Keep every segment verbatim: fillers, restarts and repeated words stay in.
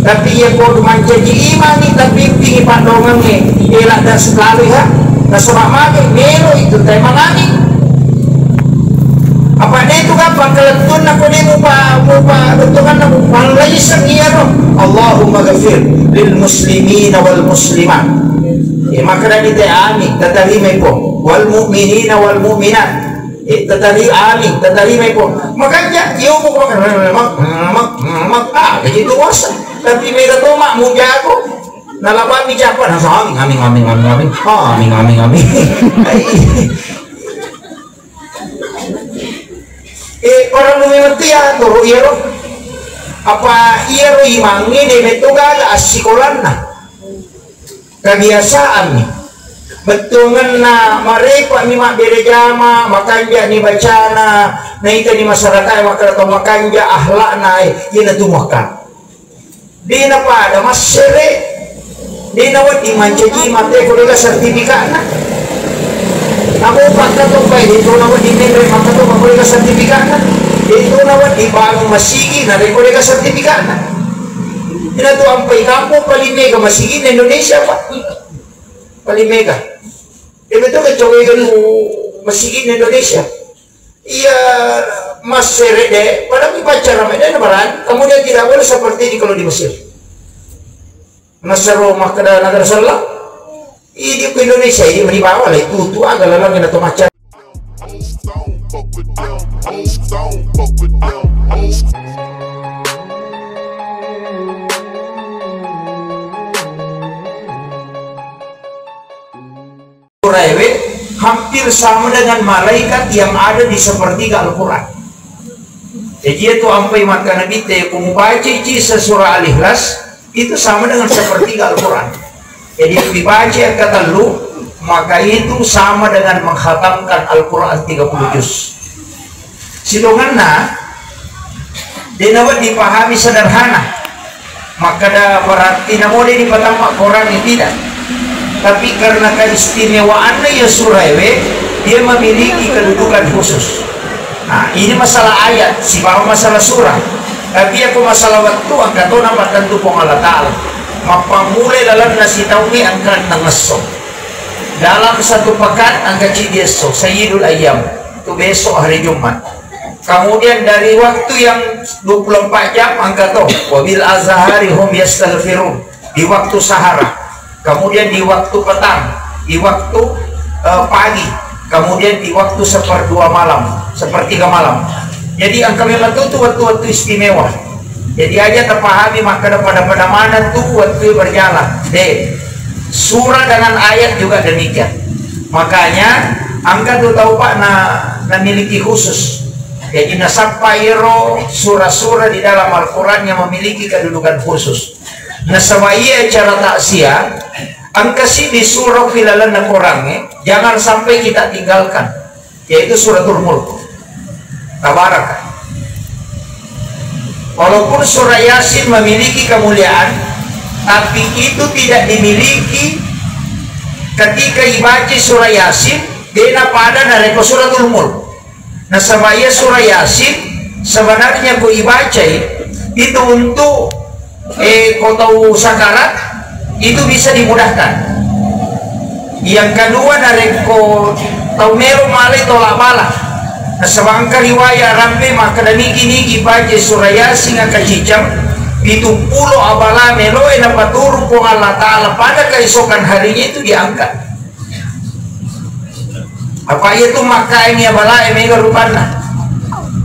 Tapi iya ko mancaji imangngi, tapi pingi paddongengnge, eh, ladda sukalui ha, nasaba mage melo itu tai mangangi. Apa de tu gampang kalettunna ko de mupa, mupa lettunganna mupa laiseng iyaro. Allahumma ghafir lil muslimina wal muslimat. Eh, maka dari te amin, tatarima ko wal mu'minina wal mu'minat. Eh, tatari-, amin, tatarima ko. Makanya, yo, pokoknya, mak, mak, mak, ah, jadi dosa. Tapi mega to, mak, mujago. Nalabami japa, nasa amin, amin, amin, amin, amin. Ah, amin, amin, amin. Eh, para lu memang tiya, toro iyaro. Apa iyaro imangnge de metto gaga assikolanna. Kebiasaan ni. Bettuangenna marepa mi mabbere jama, makanja ni bacana, naita ni masyarakat makkeda to makanja akhlakna, eh, iyana tu maka. Dena pada massere, dena wedding mancaji mate ko dega sertifikatna. Namo pakka to pai de to na wedding nere makka to ko dega sertifikatna. De to na wedding bangun masigi na de ko dega sertifikatna. Ina tu ampai kampung paling mega masigi di Indonesia, Pak. Paling mega. Iya betul kan, coba itu masjid di Indonesia. Iya, massere de, padahal dibaca ramai de, barang. Kemudian tidak boleh seperti ini kalau di Mesir. Nasaro makkeda negara Islam. Ini di Indonesia ini meni bawa lah itu, itu agak lalang yang atau macam. Suraewe hampir sama dengan malaikat yang ada di sepertiga Al-Quran. Jadi itu ampai maka Nabi te, ku mubaca ci surah Al-Ikhlas, itu sama dengan sepertiga Al-Quran. Jadi dibaca yang ketellu, maka itu sama dengan menghatamkan Al-Quran tiga puluh juz. Sidonganna, de nawedding dipahami sederhana. Makkeda berarti namo de dipatamma Quran, tidak. Tapi karena keistimewaanna ya surah ewe, dia memiliki kedudukan khusus. Nah, ini masalah ayat, sibawa masalah surah. Tapi aku masalah waktu, angka to napattentu Puang Allah Ta'ala. Mappammulai lalenna sitaungnge angka tengngesso. Dalam satu pekan, angka ciddi esso, Sayyidul Ayyam. Itu besok hari Jumat. Kemudian dari waktu yang dua puluh empat jam, angka to. Wabil azhari hum yastaghfirun. Di waktu sahara. Kemudian di waktu petang. Di waktu, eh, pagi. Kemudian di waktu seperdua malam. Sepertiga malam. Jadi angka memang itu waktu-waktu istimewa. Jadi aja terpahami makkeda pada-pada mana tu waktu berjalan. De. Surah dengan ayat juga demikian. Makanya, angka tu tau, Pak, na, namiliki khusus. Jadi, nasappa iro surah-surah di dalam Al-Quran yang memiliki kedudukan khusus. Nasaba iya acara takziah, angka siddi surah ri lalenna Quran, eh, jangan sampai kita tinggalkan. Yaitu Suratul Mulk. Tabaraka. Walaupun surah Yasin memiliki kemuliaan, tapi itu tidak dimiliki ketika ibaca surah Yasin, de napada narekko Suratul Mulk. Nasaba iya surah Yasin sebenarnya ku ibacai itu untuk eh, ko tau sakarat, itu bisa dimudahkan. Yang kedua, narekko tau melo malai tolak bala. Nasaba engka riwayat rampe makkeda nigi-nigi baca surah Yasin angka ciceng, pitung pulo abala meloe napaturung Puang Allah Ta'ala pada keesokan harinya itu diangkat. Apa iya tu makkaengngi abalae mega rupanna.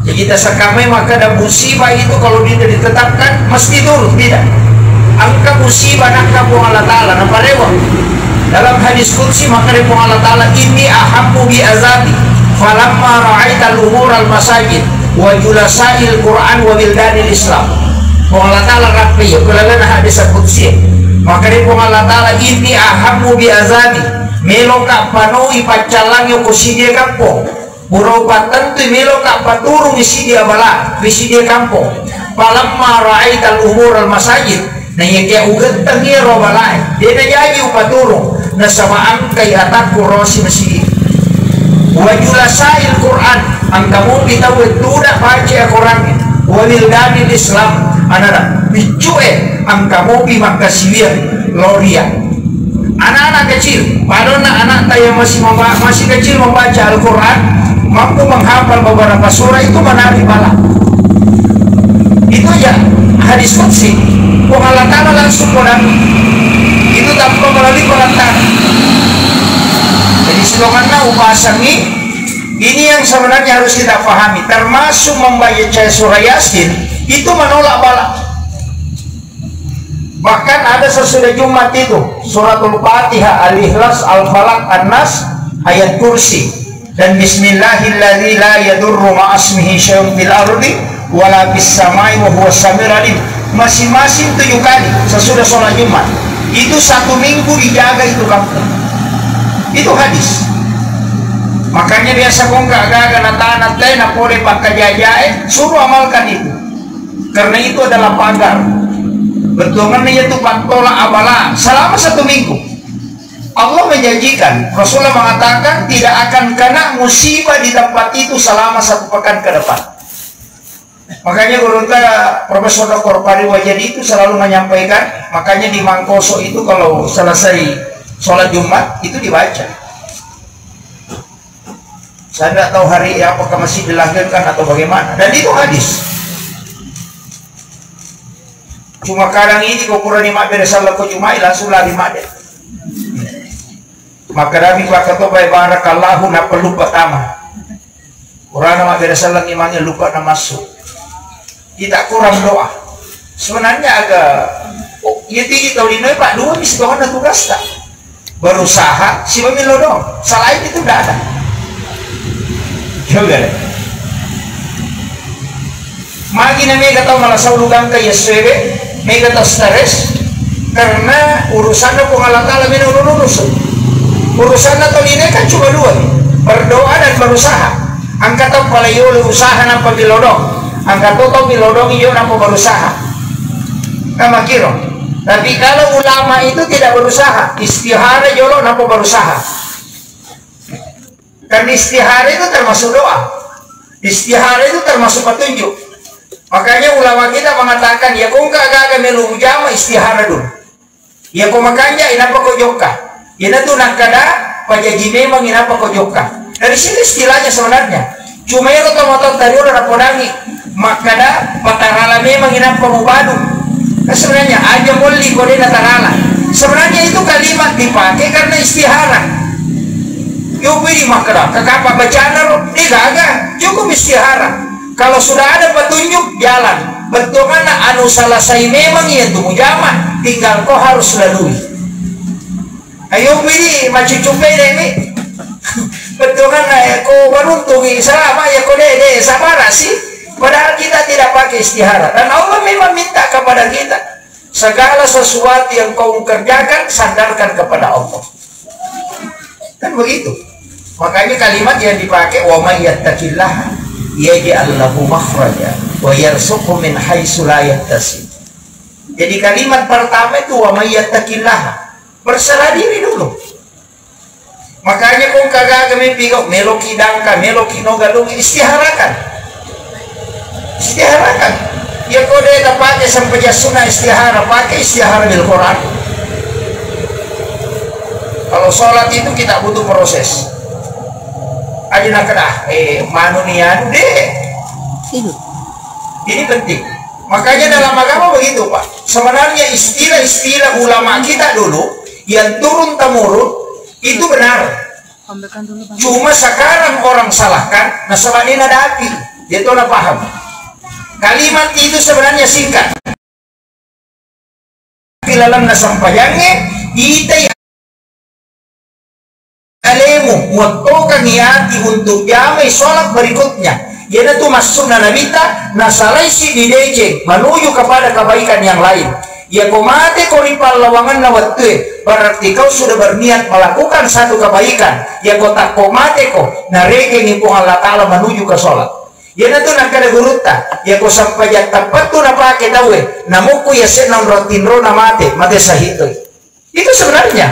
Jadi tasakamai makkeda musibah itu kalau tidak ditetapkan mesti turun, tidak. Angka musibah nakka Puang Allah Ta'ala naparewa. Dalam hadis qudsi makkeda Puang Allah Ta'ala, "Inni ahammu bi azabi falamma ra'aital umural masajid wa julasa'il Qur'an wa wildanil Islam." Puang Allah Ta'ala rappi ko lalena hadis qudsi. Makkeda Puang Allah Ta'ala, "Inni ahammu bi azabi." Meloka panoi paccallangi ko sidie kampong. Pura upattentui meloka paturungi sidie abala ri sidie kampong. Falamma ra'aital umural masajid, naiyakia ugettengi ero abalae, de najaji upaturung, nasaba engkai atakku rosi masigi. Wa julasa'il Qur'an, engka mopi tau tudang baca Al-Quran, wa wildanil Islam, anana biccue Engka mopi makkasiwiang lao ria. Anak-anak kecil, padonna anakta yang masih memba-, masih kecil membaca Al-Quran, mampu menghafal beberapa surah, itu menarik bala. Itu aja hadis qudsi. Puang Allah Ta'ala langsung podang. Itu tanpa melalui perantara. Jadi, slogannya upasangi, ini yang sebenarnya harus kita pahami. Termasuk membaca surah Yasin, itu menolak bala. Bahkan ada sesudah Jumat itu, Suratul Fatihah, Al-Ikhlas, Al-Falaq, An-Nas, Ayat Kursi, dan Bismillahilladzi la yadurru ma'asmihi syai'un fil ardi wala fis samai wa huwas samiul alim. Masing-masing tujuh kali sesudah sholat Jumat. Itu satu minggu dijaga itu kampung. Itu hadis. Makanya biasa kongka gaga na tanah teh na pole pakkajajae, suruh amalkan itu. Karena itu adalah pagar. Bettuanganna yaitu pattola abala selama satu minggu. Allah menjanjikan, Rasulullah mengatakan tidak akan kena musibah di tempat itu selama satu pekan ke depan. Makanya gurunta Profesor Doktor Fahri Wajadi itu selalu menyampaikan, makanya di Mangkoso itu kalau selesai sholat Jumat itu dibaca. Saya tidak tahu hari apakah masih dilanggengkan atau bagaimana. Dan itu hadis. Cuma kadang ini kau kurani mabbere sallo ko Jumai langsung lari made. Maka dami pakatoba barakallahu na perlu pertama. Kurana mabbere sallo imange lupa na masuk. Kita kurang doa. Sebenarnya agak, oh, iya tigi tau linoe, Pak, dua mi sibawanna tugasta. Berusaha, siba milodong. Selain itu ndak ada. Coba deh. Magi na mega tau malasau lugangka iya suebe, mega tau stres, karena urusanna Puang Allah Ta'ala mena ulurus. Urusanna tau linoe kan cuma dua, berdoa dan berusaha. Engka tau pale yolo usaha nampa milodong. Engka to tau milodong iyo nampa berusaha. Kan makiro. Tapi kalau ulama itu tidak berusaha, istihara jolo nampa berusaha. Karena istihara itu termasuk doa. Istihara itu termasuk petunjuk. Makanya ulama kita mengatakan, ya kongka gaga melu mujama istihara dulu. Iya ko makanja, inappa ko jokka. Iyana tu nakkada pajaji memang inappa ko jokka. Dari sini istilahnya sebenarnya. Cuma ero tomatoatta riolo napodangi makkada patarala memang inappa mubadu. Nah, sebenarnya aja molli ko de natarala. Sebenarnya itu kalimat dipakai karena istihara. Yo beri makkada, kakapa bacana ro, de gaga, cukup istihara. Kalau sudah ada petunjuk, jalan. Bettuanna anu salasai memang iya tu mujama, tinggal ko harus lalui. Ayo bini macucu pede mi. Bettuanna ya ko beruntungi selama ya ko de de sabara sih. Padahal kita tidak pakai istihara dan Allah memang minta kepada kita segala sesuatu yang kau kerjakan sandarkan kepada Allah. Kan begitu. Makanya kalimat yang dipakai, "Wa may yattaqillaha yaj'al lahu makhraja wa yarzuqhu min haitsu la yahtasib." Jadi kalimat pertama itu, "Wa may yattaqillaha." Berserah diri dulu. Makanya kong kagaga mimpi kau, meloki dangka, meloki noga dong, istiharakan. Istiharakan. Ya kode ta pakai sampajang sunna istihara, pakai istihara bil Quran. Kalau sholat itu kita butuh proses. Aja nak kena, eh, manu ni anu deh. Ini penting. Makanya dalam agama begitu, Pak. Sebenarnya istilah-istilah ulama kita dulu yang turun temurun itu benar. Cuma sekarang orang salahkan, nah, sebenarnya ada api. Dia tuh paham. Kalimat itu sebenarnya singkat. Di dalam nasampayangnge, itai alemu, muattokangi ati untuk jamai sholat berikutnya. Iyanatu maksudna Nabita, nasalai siddi deceng menuju kepada kebaikan yang lain. Yako mate ko ri pallawanganna wettue, berarti kau sudah berniat melakukan satu kebaikan. Yako takko mate ko, narekengi Puang Allah Ta'ala menuju ke sholat. Iyanatu nakkeda gurutta, yako sampajang teppettu napake tauwe, namukku yasenna onrong tinrona mate, mate syahid toi. Itu sebenarnya.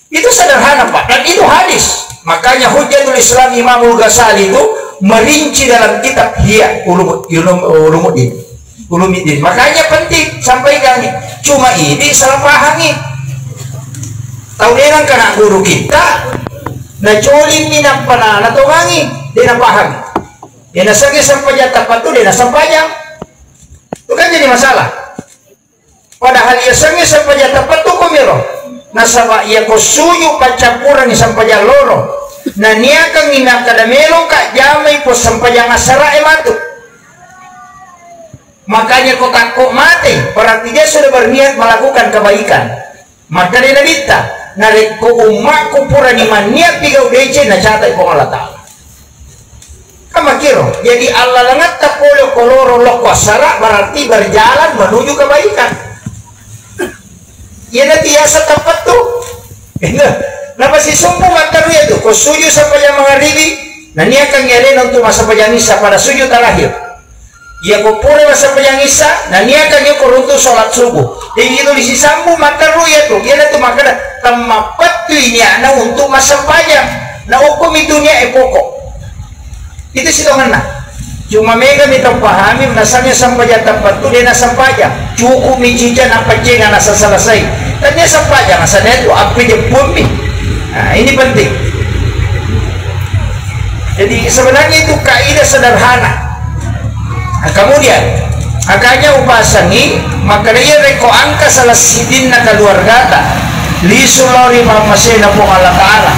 Itu sederhana, Pak. Dan itu hadis. Makanya Hujjatul Islam Imamul Ghazali itu merinci dalam kitab Ihya Ulum-, Ulum-, Ulumuddin. Ulumuddin. Makanya penting sampaikan ini. Cuma idi salah pahangi. Tau de nengka na guru kita, nacolimmi nappa na natongangi, de napahangi. De nasengngi sempajang tappattu, de nasempajang. Itu kan jadi masalah. Padahal iya sengngi sempajang tappattu ko miro. Nasaba iya ko suju paccappurengngi sempajang loro, naniakangngi nakkeda melongka jamai po sempajang asara e matu. Makanya ko takko mate, berarti dia sudah berniat melakukan kebaikan. Makkeda Nabitta, narekko ummaku purani manniat pigau deceng, nacatai Puang Allah Ta'ala. Kan makkiro. Jadi allalengetta pole ko loro lokko assara berarti berjalan menuju kebaikan. Iya nanti biasa tappattu. Napasisumpu matteru iya tu, ko suju sempajang mangaribi, naniakangngi alena untuk massempajang isya pada suju terakhir. Iya ko pura massempajang isya, naniakangngi ko runtu sholat subuh. Jadi itu disisambung matteru iya tu. Iya tu makkeda temmappattu niatna untuk massempajang. Na hukum itu niat e pokok. Itu sitongenna. Cuma mega mi tau pahami, nasanna sempajang tappattu de nasempajang. Cukup mi cica napaccenga nasa selesai. Tania sempajang, asana itu apa jeppuammi. Nah, ini penting. Jadi sebenarnya itu kaidah sederhana. Nah, kemudian, makanya upasangi, makanya rekko angka salah sidinna keluargata lisu lao ri pammasena Puang Allah Ta'ala.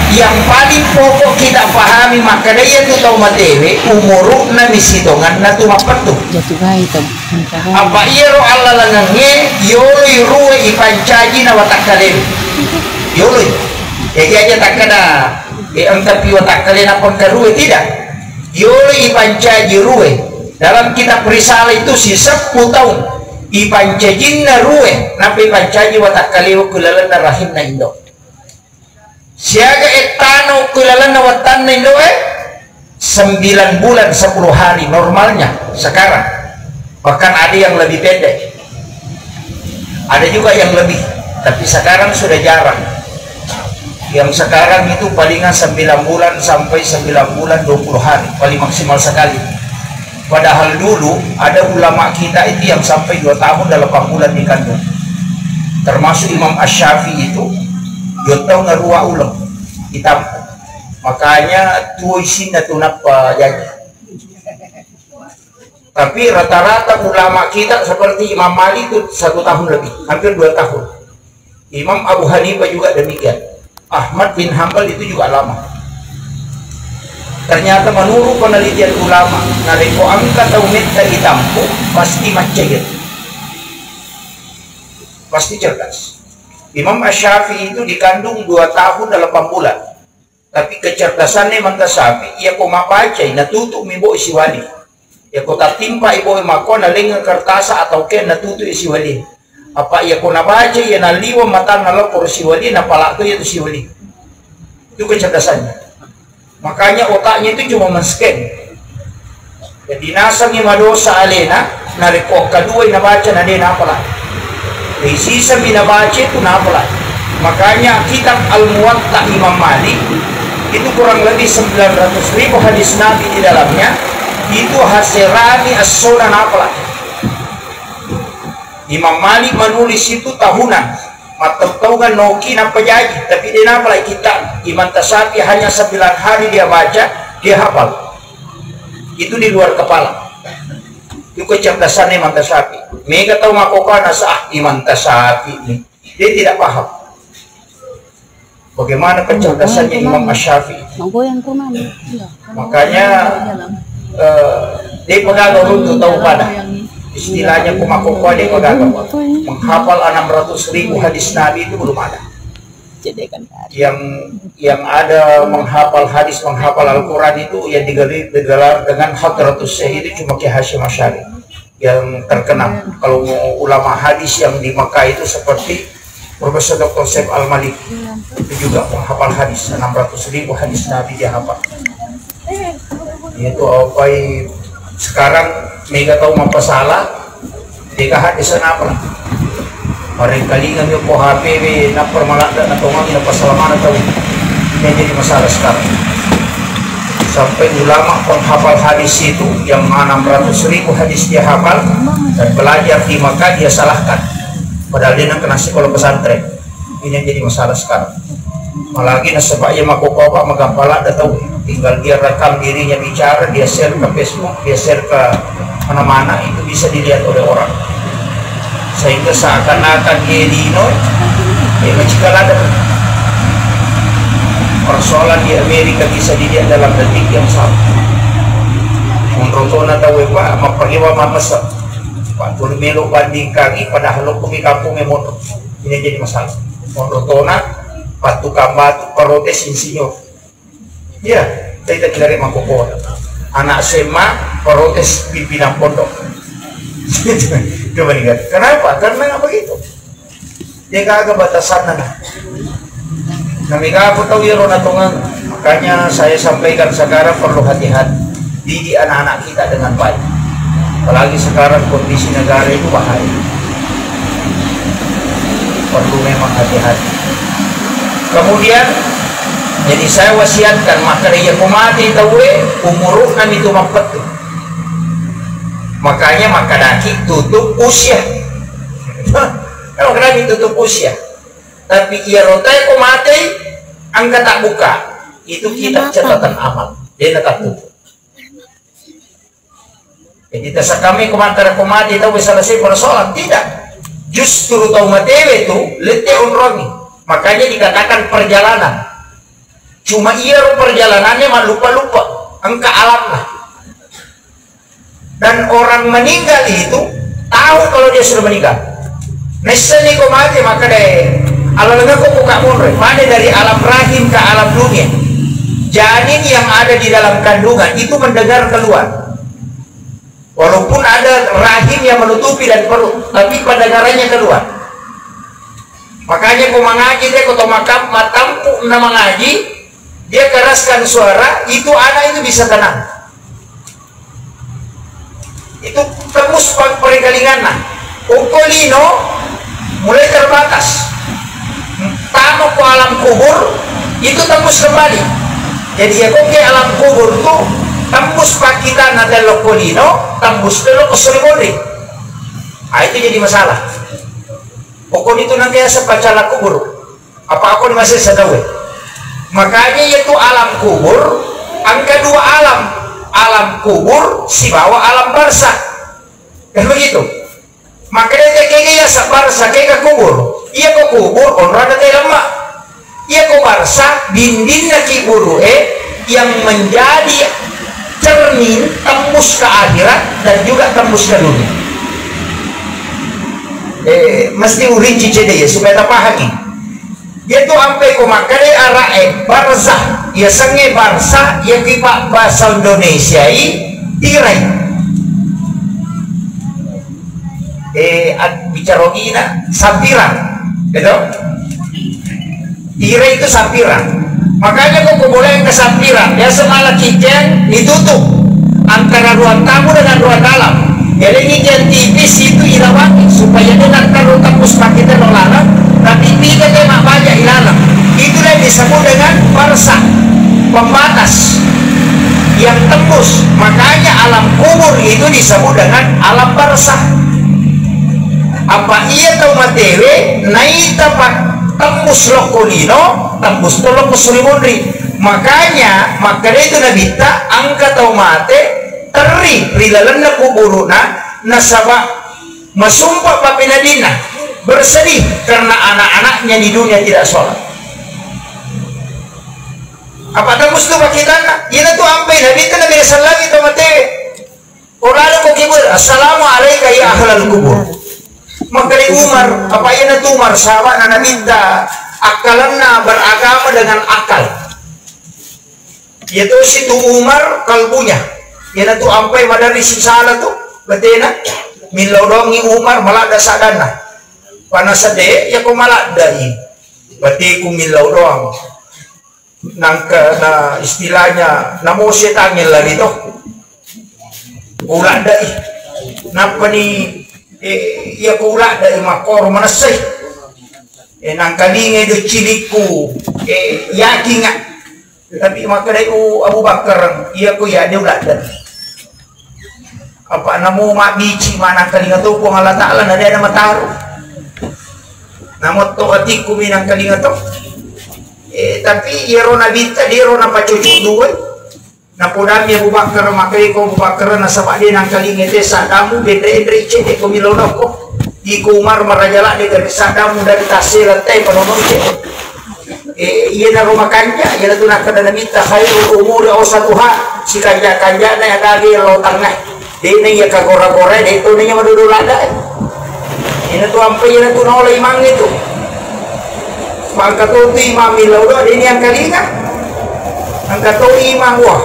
Yang paling pokok kita pahami, makanya iya tu tau matewe, umurukna mi sitonganna tu mappettu. Jatuh bayi tau. Apa iyaro allalengengnge yoloi ruwe ipancaji na watakkalewe. Yoloi. Jadi aja takkada, eh, engkapi watakkale na pengkarue, tidak. Yoloi ipancaji ruwe. Dalam kitab Risalah itu si seppuh tahun ipancajinna ruwe, nappa ipancaji watakkalewe ku lalenna rahimna indo. Siaga ettana ku lalenna wattanna indoe, sembilan bulan sepuluh hari normalnya sekarang. Bahkan ada yang lebih pendek. Ada juga yang lebih, tapi sekarang sudah jarang. Yang sekarang itu palingan sembilan bulan sampai sembilan bulan dua puluh hari, paling maksimal sekali. Padahal dulu ada ulama kita itu yang sampai dua tahun delapan bulan dikandung. Termasuk Imam Asy-Syafi'i itu dua tahun dua uleng ditampung. Makanya tuo isinna tu nappa jaji. Tapi rata-rata ulama kita seperti Imam Malik itu satu tahun lebih, hampir dua tahun. Imam Abu Hanifah juga demikian. Ahmad bin Hambal itu juga lama. Ternyata menurut penelitian ulama, narekko engka tau metta ditampu, pasti maccair. Pasti cerdas. Imam Asy-Syafi'i itu dikandung dua tahun delapan bulan. Tapi kecerdasanna Imam Asy-Syafi'i, iya ko mabbacai, natutu'mi boe siwali. Iya ko tattimpai boe makko, nalengeng kertasa atau ke natutu'i siwali. Apa iya ko nabacai, iya naliweng matanna lao koro siwali, napala to iya tu siwali. Itu kecerdasannya. Makanya otaknya itu cuma men-scan. Jadi nasengngi madosa alena, narekko kaduai nabaca na de napalai. Risisami nabaca itu napalai. Makanya kitab Al-Muwatta Imam Malik itu kurang lebih sembilan ratus ribu hadis Nabi di dalamnya, itu haserani essona napalai. Imam Malik menulis itu tahunan, mattettaungan noki nappa jaji, tapi de napalai kitab. Imam Asy-Syafi'i hanya sembilan hari dia baca, dia hafal. Itu di luar kepala. Itu kecerdasannya Imam Asy-Syafi'i. Mega tau makkokkoe nasah, ah, Imam Asy-Syafi'i ini. Dia tidak paham bagaimana kecerdasannya Imam Asy-Syafi'i. Manggoyang tuh, Mam. Iya. Makanya, eh, de pagaga untuk tau pada. Istilahnya ko makkokkoe de pagaga. Menghafal enam ratus ribu hadis Nabi itu belum ada. Yang, yang ada menghafal hadis, menghafal Al-Quran itu yang digelar, digelar dengan Hadratus Syekh itu cuma Kiai Hasyim Asy'ari yang terkenal. Kalau mau ulama hadis yang di Mekah itu seperti Profesor Doktor Saif Al-Malik, itu juga menghafal hadis, enam ratus ribu hadis Nabi dia hafal. Itu apai sekarang mega tau mappasala, de gaga hadis napalai. Parengkalinga mi ko H P we, nappa maladda natongangi, nappa salamana tau. Ini jadi masalah sekarang. Sampai ulama penghafal hadis itu yang enam ratus ribu hadis dia hafal dan belajar di Makkah dia salahkan. Ada yang kena sekolah pesantren. Ini yang jadi masalah sekarang. Apalagi nasaba iya makkokkoe, Pak, magampang ladde tau. Tinggal dia rekam dirinya bicara, dia share ke Facebook, dia share ke mana-mana, itu bisa dilihat oleh orang. Sehingga seakan-akan dia lino, dia macika ladde. Persoalan di Amerika bisa dilihat dalam detik yang sama. Menurut tona tau, Pak, mappakewa mamasa. Pak, tuli melo bandingkangi, padahal lo kumi kampung e monro. Ini jadi masalah. Monro tona, pattukang batu, protes insinyur. Iya, tadi tak kira makkokkoe. Anak S M A, protes pimpinan pondok. Coba lihat. Kenapa? Karena nggak begitu. Dia kagak batasanna, nah. Nah, mega aku tahu ya, Rona Tongang. Makanya saya sampaikan sekarang perlu hati-hati. Didik anak-anak kita dengan baik. Apalagi sekarang kondisi negara itu bahaya. Perlu memang hati-hati. Kemudian, jadi saya wasiatkan, maka iya ko mate tauwe, umurukna itu mappettu. Makanya makkadaki tutup usia. Kalau kena ditutup usia. Tapi iya rotae ko matei, engka tak buka. Itu kitab catatan amal. Dia tak tutup. Jadi, tasakami ko mantara ko mati tau bisa selesai persoalan. Tidak. Justru tau matewe tu, lette onrongi. Makanya dikatakan perjalanan. Cuma iya ro perjalanannya mallupa-lupa. Engka alamna. Dan orang meninggal itu tahu kalau dia sudah meninggal. Naissani ko mate, maka deh, alalengako buka monre. Mana dari alam rahim ke alam dunia. Janin yang ada di dalam kandungan itu mendengar keluar. Walaupun ada rahim yang menutupi dan perut, tapi pendengarannya keluar. Makanya ko mangaji deh, ko to makam, matampu na mangaji, dia keraskan suara, itu anak itu bisa tenang. Itu tembus pa-, perikalinganna. Okko lino mulai terbatas. Tama ko alam kubur, itu tembus kembali. Jadi, ya, ko ke alam kubur tu tembus pakkitanna tello ko lino, tembus tello ko suri monri. Ah, itu jadi masalah. Pokoknya itu nanti asa pacala kubur. Apa aku masih sadawe? Makanya itu alam kubur, angka dua alam. Alam kubur sibawa alam barzah. Kan begitu? Makanya kega ya barzah, kega kubur. Iya ko kubur, onrada te lemma. Iya ko barzah, dindinna ki buru, eh, yang menjadi cermin tembus ke akhirat dan juga tembus ke dunia. Eh, mesti urinci cede ya, supaya tapahangi. Iya tu ampe ko makkeda ara'e barzah, iya sengnge barzah, iya ki pa-, bahasa Indonesia i tirai. Eh, at-, bicara ogina sampirang, gitu? Tirai itu sampirang. Makanya ko kuboleng ke sampirang, biasa malah kikeng ditutup antara ruang tamu dengan ruang dalam. Jadi ini yang tipis itu ilawangi supaya dia nggak terlalu tembus pakai terlalu larang, tapi tidak dia mak banyak ilalang. Itulah yang disebut dengan barzah, pembatas yang tembus. Makanya alam kubur itu disebut dengan alam barzah. Apa iya tau matewe, naita pa tembus lokko lino, tembus to lokko suri monri. Makanya makkeda itu nabitta, angka tau mate terri ri lalenna kuburuna, nasaba masumpa papinadinna, bersedih karena anak-anaknya di dunia tidak sholat. Apa tembus tu pakkitanna? Ina tu ampai nabitta nabi salami tau mate. Ko lalo ko kibur, "Assalamu alaika ya ahlal kubur." Makkeda Umar, apa iyana tu Umar, sahabatna Nabitta, akkalenna beragama dengan akal. Iya tosi tu Umar kalbunya. Iyana tu ampai maderri sisala tu, betena, millau doangngi Umar, maladda sadanna. Panasa de, iya ko maladdai. Bateku millau doang. Nangka na istilahnya, namo setangnge lari to. Uladdai. Nappani, eh, iya ko uladdai makkoro manessai. Eh, nangkalingai do cilikku, eh, yakinga. Tapi makkedai u Abu Bakar, iya ko iya de uladdai. Apa namo mabbici manangkalinga to Puang Allah Ta'ala, na de ada mataru. Namotto atikku minangkalinga to. Eh, tapi iyaro Nabitta dero napacucu duai. Napodammi Abu Bakar, makkedai ko Abu Bakar, nasaba de nangkalinga te saddamu, benre-enre cedde ko milonoko. Iko Umar maraja ladde dari saddamu, dari tassela te panono cedde. Eh, iyanaro makanja, iyanatu nakkeda Nabitta, "Khairul umuri awsatuha," sikanja-kanjana agage lao tangnga. De na iya kagora-gora, de to na iya madodo lada. Iyanatu ampe iyanatu naola imang itu. Mangka to tu imang millau do, de ni angkalinga. Angka to imang, wah.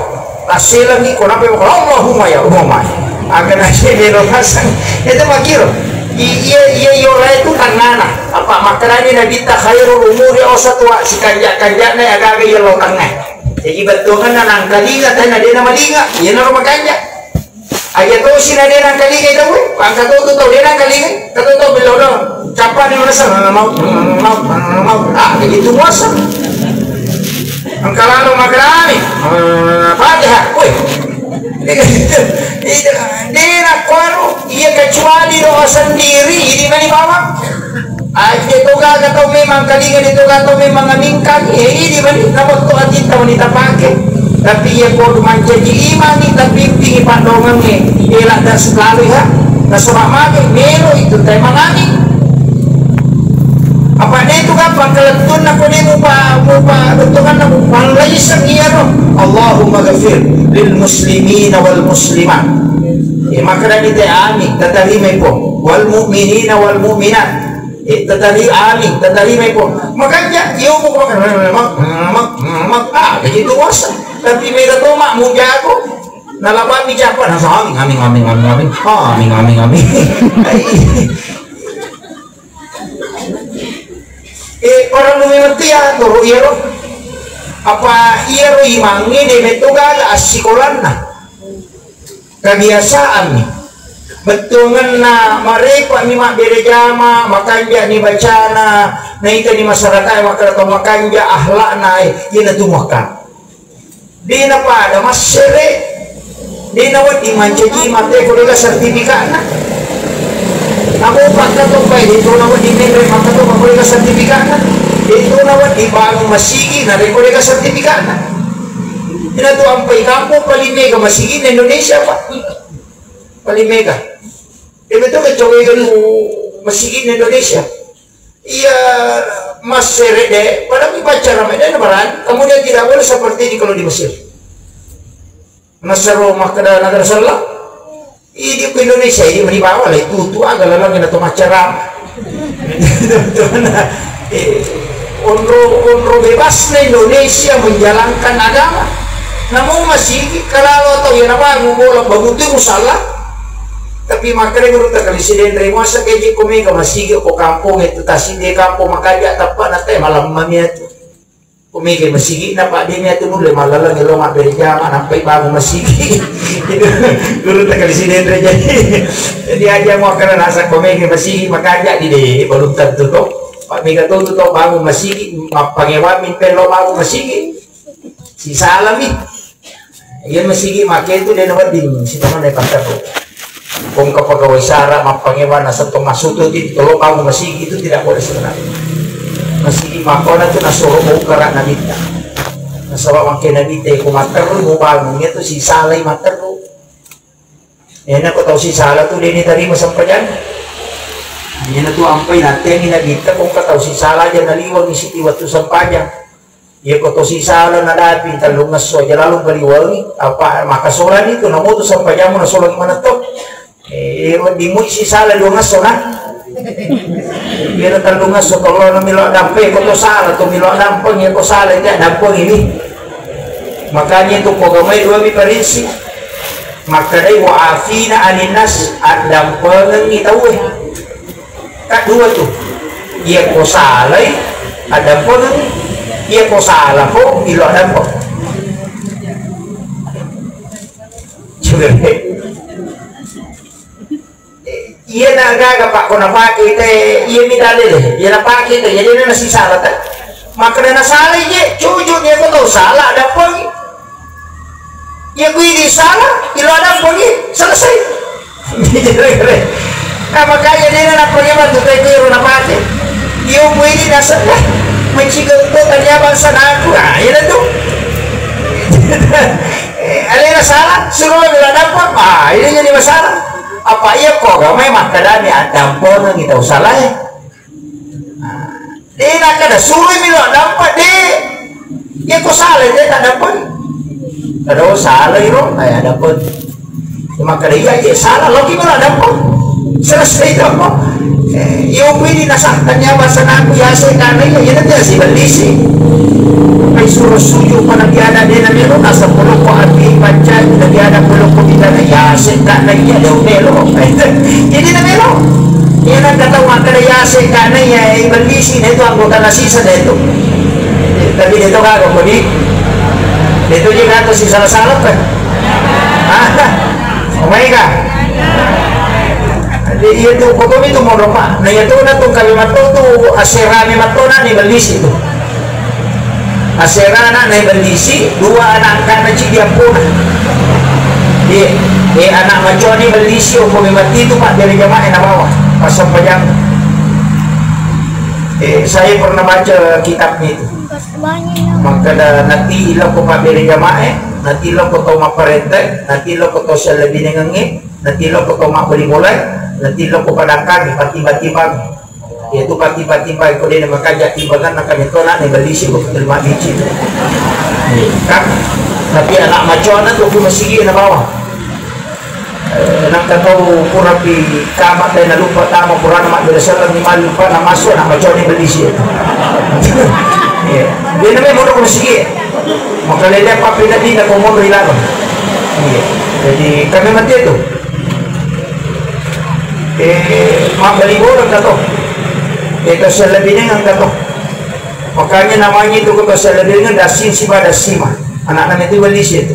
Tasselengi ko nape, Allahumma ya Allahumma. Aga nasi melo pasang. Itu makiro. I-, iya, iya, iya, ora itu tangana. Apa makkedani Nabitta, "Khairul umuri awsatuha," sikanja-kanjana agaga iya lao tangnga. Jadi bettuanna nangkalinga, tena de namalinga. Iyanaro makanja. Aja tosi na de nangkalinga tau, angka to tu tau de nangkalinga. Kata tau bello dong. Capa ni mana sama mau, mau, mau. Ah, begitu muasa. Engka lalo magerami. Eh, Fatihah. Woi. Itu, de nakkuaro, iya kecuali doa sendiri, idi mani bawang. Aja toga tau memang kalinga, de toga tau memang amingkang, eh, idi mani, namotto atitta mani tapake. Tapi iya ko mancaji imangi, tapi pingi padongangnge, ela dan selalu ha. Nasaba mage, melo itu tai mangani. Apa de tu gampang kalettunna ko de mupa, mupa bettuanna mupa laiseng iyaro. Allahumma ghafir lil muslimina wal muslimat. Eh, maka dari te amin, tatarima ipo. Wal mu'minina wal mu'minat. Eh, tatari-, amin, tatarima ipo. Makanya, iyo, bukan, ah, begitu puasa. Tapi mega toma, mujago. Nalabami japa, nasa amin, amin, amin, amin, amin. Amin, amin, amin. Eh, orang lu memang tiang, toro iyaro. Apa iyaro imangnge de metto gaga assikolanna. Kebiasaanni. Bettuangenna marepa mi mabbere jama, makanja ni bacana, naita ni masyarakat makkeda to makanja akhlakna, eh, iyana tu maka. Dena pada massere, dena wedding mancaji mate ko dega sertifikatna. Namo pakka to pai de to na wedding menre makka to ko dega sertifikatna. De to na wedding bangun masigi na de ko dega sertifikatna. Ina tu ampai kampung paling mega masigi na Indonesia, Pak. Paling mega. Iya betul kan, coba itu masjid di Indonesia. Iya, massere de, padahal baca ramai de, barang. Kemudian tidak boleh seperti ini kalau di Mesir. Nasaro makkeda negara salah. Ini ke Indonesia, ini meni bawa lah itu, itu agak lalang yang atau macara. Eh, onro, onro bebasna Indonesia menjalankan agama. Namu masigi, kalau tau yang apa, bola babutu musala. Tapi makanya guru tak kali siden dari masa keji ko mega masigi ko kampung itu tasi de kampung makanya tapak nate malam mamia tu. Ko mega masigi na pak de mia tu nulle malaleng lo mak berjama nampai bangun masigi. Guru tak kali siden dari jadi. Jadi aja mau kena rasa ko mega masigi makanya di de belum tentu to. Pak mega tu tu to bangun masigi, mappangewa min pelo bangun masigi. Si salami. Iya masigi make tu de nawedding sitamane patterru. Kong kapagawai sara mappangewa na settong masutu ti tolo kau masigi itu tidak boleh sebenarnya. Masigi makona tu nasoro bongkara nabitta. Nasaba mangke nabitta ko matterru mu bangun itu si salai matterru. Ena ko tau si sala tu deni tarima sempajang. Ena tu ampai natteni nabitta kong ka tau si sala aja naliwang isi ti waktu sempajang. Iya ko to sisala nadapi tellungesso aja lalu baliwangi, apa makasolani tu namutu sempajammu nasolangi manetto. Eh, wedding mui sisala duangesso na. Iya tellungesso tollo na milo dampe ko to sala to milo dampeng iya ko sala iya dampeng ini. Makanya itu ko gamai dua mi parinsi. Makkedai wa afina aninnas, addampengengi tauwe. Kaddua tu, iya ko salai, addampengeng, iya ko salako, ilo addampeng. Sebenarnya, iya na gaga pak ko napake te, iya mi dalil, iya napake te, jadi na nasisala ta. Maka na salai je, cucu dia ko tau sala addampeng. Iya kui di sala, ilo addampeng, selesai. Nah, makanya dia nak pakai bantu, tapi kui ro napake. Iyo Maciga to tania bangsa naku, ah, iya tu. Eh, alena salah, suruh bilang dampeng, ah, ini jadi masalah. Apa iya kok gak memang keadaannya dampeng kita salah ya? Ah, eh, nak ada suruh bilang dampeng deh. Iya ko salah deh tak dampeng. Ada salah iro, kayak dampeng. Makkeda iya, iya, salah, loki melo dampeng. Selesai dampeng. Eh, iyo, pidi nasahkan ya bahasa naku ya, saya karena iya, iya, nanti si beli sih. Pai suruh suju pada tiada dia na melo, asal peloko api baca, tidak tiada peloko tidak ada ya, saya karena iya, dia melo. Jadi na melo. Iya, nak kata makkeda ya, saya karena iya, iya, beli sih, itu anggota nasisa deh itu. Tapi dia itu kagak, kodi. Dia itu juga tuh si salah-salah kan. Ah, omai ka? Jadi iya tu, pokoknya itu mau dong, Pak. Nah, iya tu, nah, tu kami matto tu, aserami matto, nah, ni bellisi tu. Asera anak ni bellisi, dua anak angkat na ci dia pun. Di, di anak maco ni bellisi, opo memang itu, Pak, dari jamaah na bawa. Pas sempajang. Eh, saya pernah baca kitabnya itu. Makkeda nati ilokko pabbere jamae, nati ilokko tau mapparentae, nati ilokko tau sellebinengengnge, nati ilokko tau mabbali bolae, nati ilokko padangkangi, patimbang-timbangi. Iyatu patimbang-timbangi ko dena makaja timbanganna kami tona ne bellisi ko terima bicin. Kan? Tapi anak macoana tu ku masigi na bawang. Eh, nangka tau purapi kama tena lupa tama purana mabbere selleng ni mali lupa na masuk na maconi bellisi. Iya. Dia namanya mondok masigi. Maka lele apa pina dina ko mondok ilaba. Iya. Jadi kami mati itu. Eh, mabbali bola kato. Eh, to sellebinengan kato. Makanya namanya itu kota Salabinga Dasin siba Dasima. Anak-anak itu beli sih itu.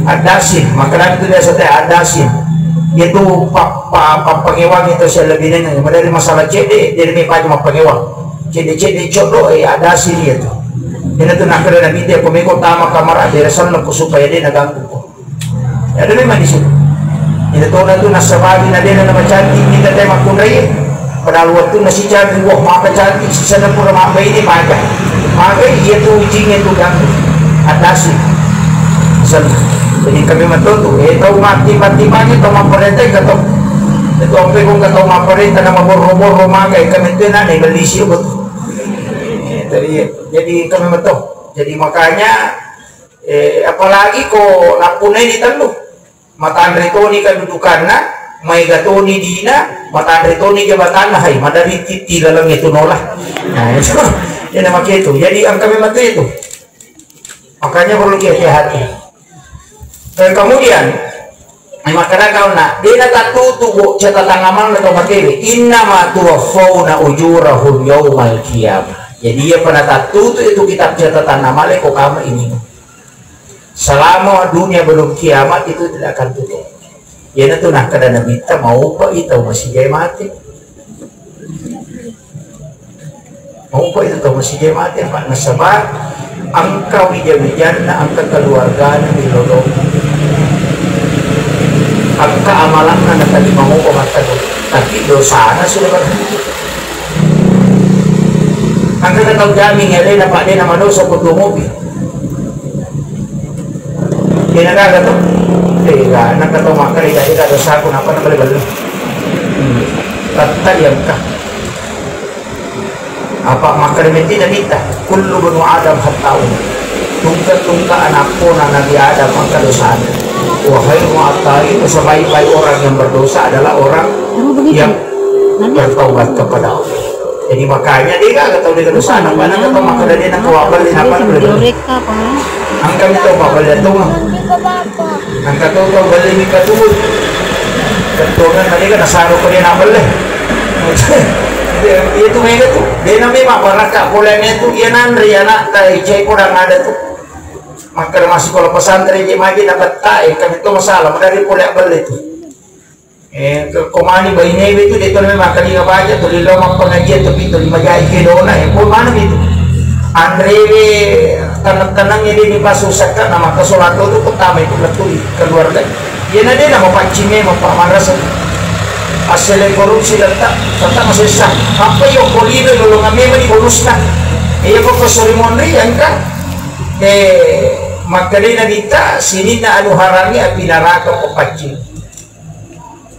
Adasin, makanan itu biasa teh adasin. Itu papa papa ngewang itu Salabinga. Madari masalah cede, jadi mi pagi mapa ngewang. Cede cede codo eh adasin itu. Ini tuh nak kena nabi dia pemiko tama kamar ada sana supaya dia naganggu. Ada memang di situ. Ina tona tu nasabari na dena na macantik kita te makkunrai. Padahal waktu nasi cantik, wah maka cantik, sisana pura mabba ini maga. Maka iya tu ujing itu ganggu. Atasi. Misalnya. Jadi kami matotu, eh tau mati mati mati tau mapparenta kato. Itu ampe kong katau mapparenta nama borro-borro maka kami tu na ne beli siapa tu. Jadi jadi kami mato. Jadi makanya Eh, apalagi ko nappunai di tellu, matanre toni kedudukanna, maega toni dina, matanre toni jabatanna, hai, madari titti laleng itu nola. Nah, itu, ya, nama itu. Jadi, angka memang itu. Makanya perlu hati-hati. Dan kemudian, Ai makkeda kaunna, de natattutu bo catatan amalna tau matewe. Innama tuwaffawna ujurahum yaumal qiyamah. Jadi iya pa natattutu itu kitab catatan amale ko kama ini. Selama dunia belum kiamat itu tidak akan tutup. Iyanatu nakkeda Nabitta maupa i tau masigai mate. Maupa itu tau masijai mate, Pak. Nasaba engka wija-wijanna, engka keluargana di lolo. Engka amalanna natali maupa mattadu. Tapi dosana sudah berhenti. Engka tau jaming alena, Pak, dena madosa ko tuo mobil. Dena gaga to. Tega, engka tau makkeda, "Ega dosaku, napa na bale-bale." Hmm. Tatta iya engka. Apa makkeda metti Nabitta, "Kullu banu Adam khatta'un." Tungke-tungke anakkona Nabi Adam engka dosana. Wa khairu khatta'in, sebaik-baik orang yang berdosa adalah orang yang bertaubat kepada Allah. Jadi makanya dia gak tahu dia dosana, mana kata makkeda dia nak kawabal dia apa boleh. Engka mi tau mabbelle tongeng. Engka to tau belle mi katuwo. Ketuwongenna de' nasaro ko de' nabbelle. Iya tu mega tu. De' nami mabbarakka polena tu iya nanre anakta icai podang ada tu. Makkeda massikola pesantren je' maji nabettae, engka mi to masalah, madari pole abbelle tu. Eh, ke-, komani bainewe tu de' tona memang makkalinga baja, tuli lao mappengajian, tapi tuli majai kedona, eh, pun mana itu. Anrewe tenang-tenang ini di pasu sakka, na maka solat tu pertama itu lettu keluarga. Iya na de' na mapaccing memang, Pak, marasa. Assele korupsi tetta, tetta masessa. Apa yo kolino lolongan memang di bonusta. Iya ko kosori monri engka. Eh, makkedai Nabitta, sininna anu harangi api naraka ko paccing.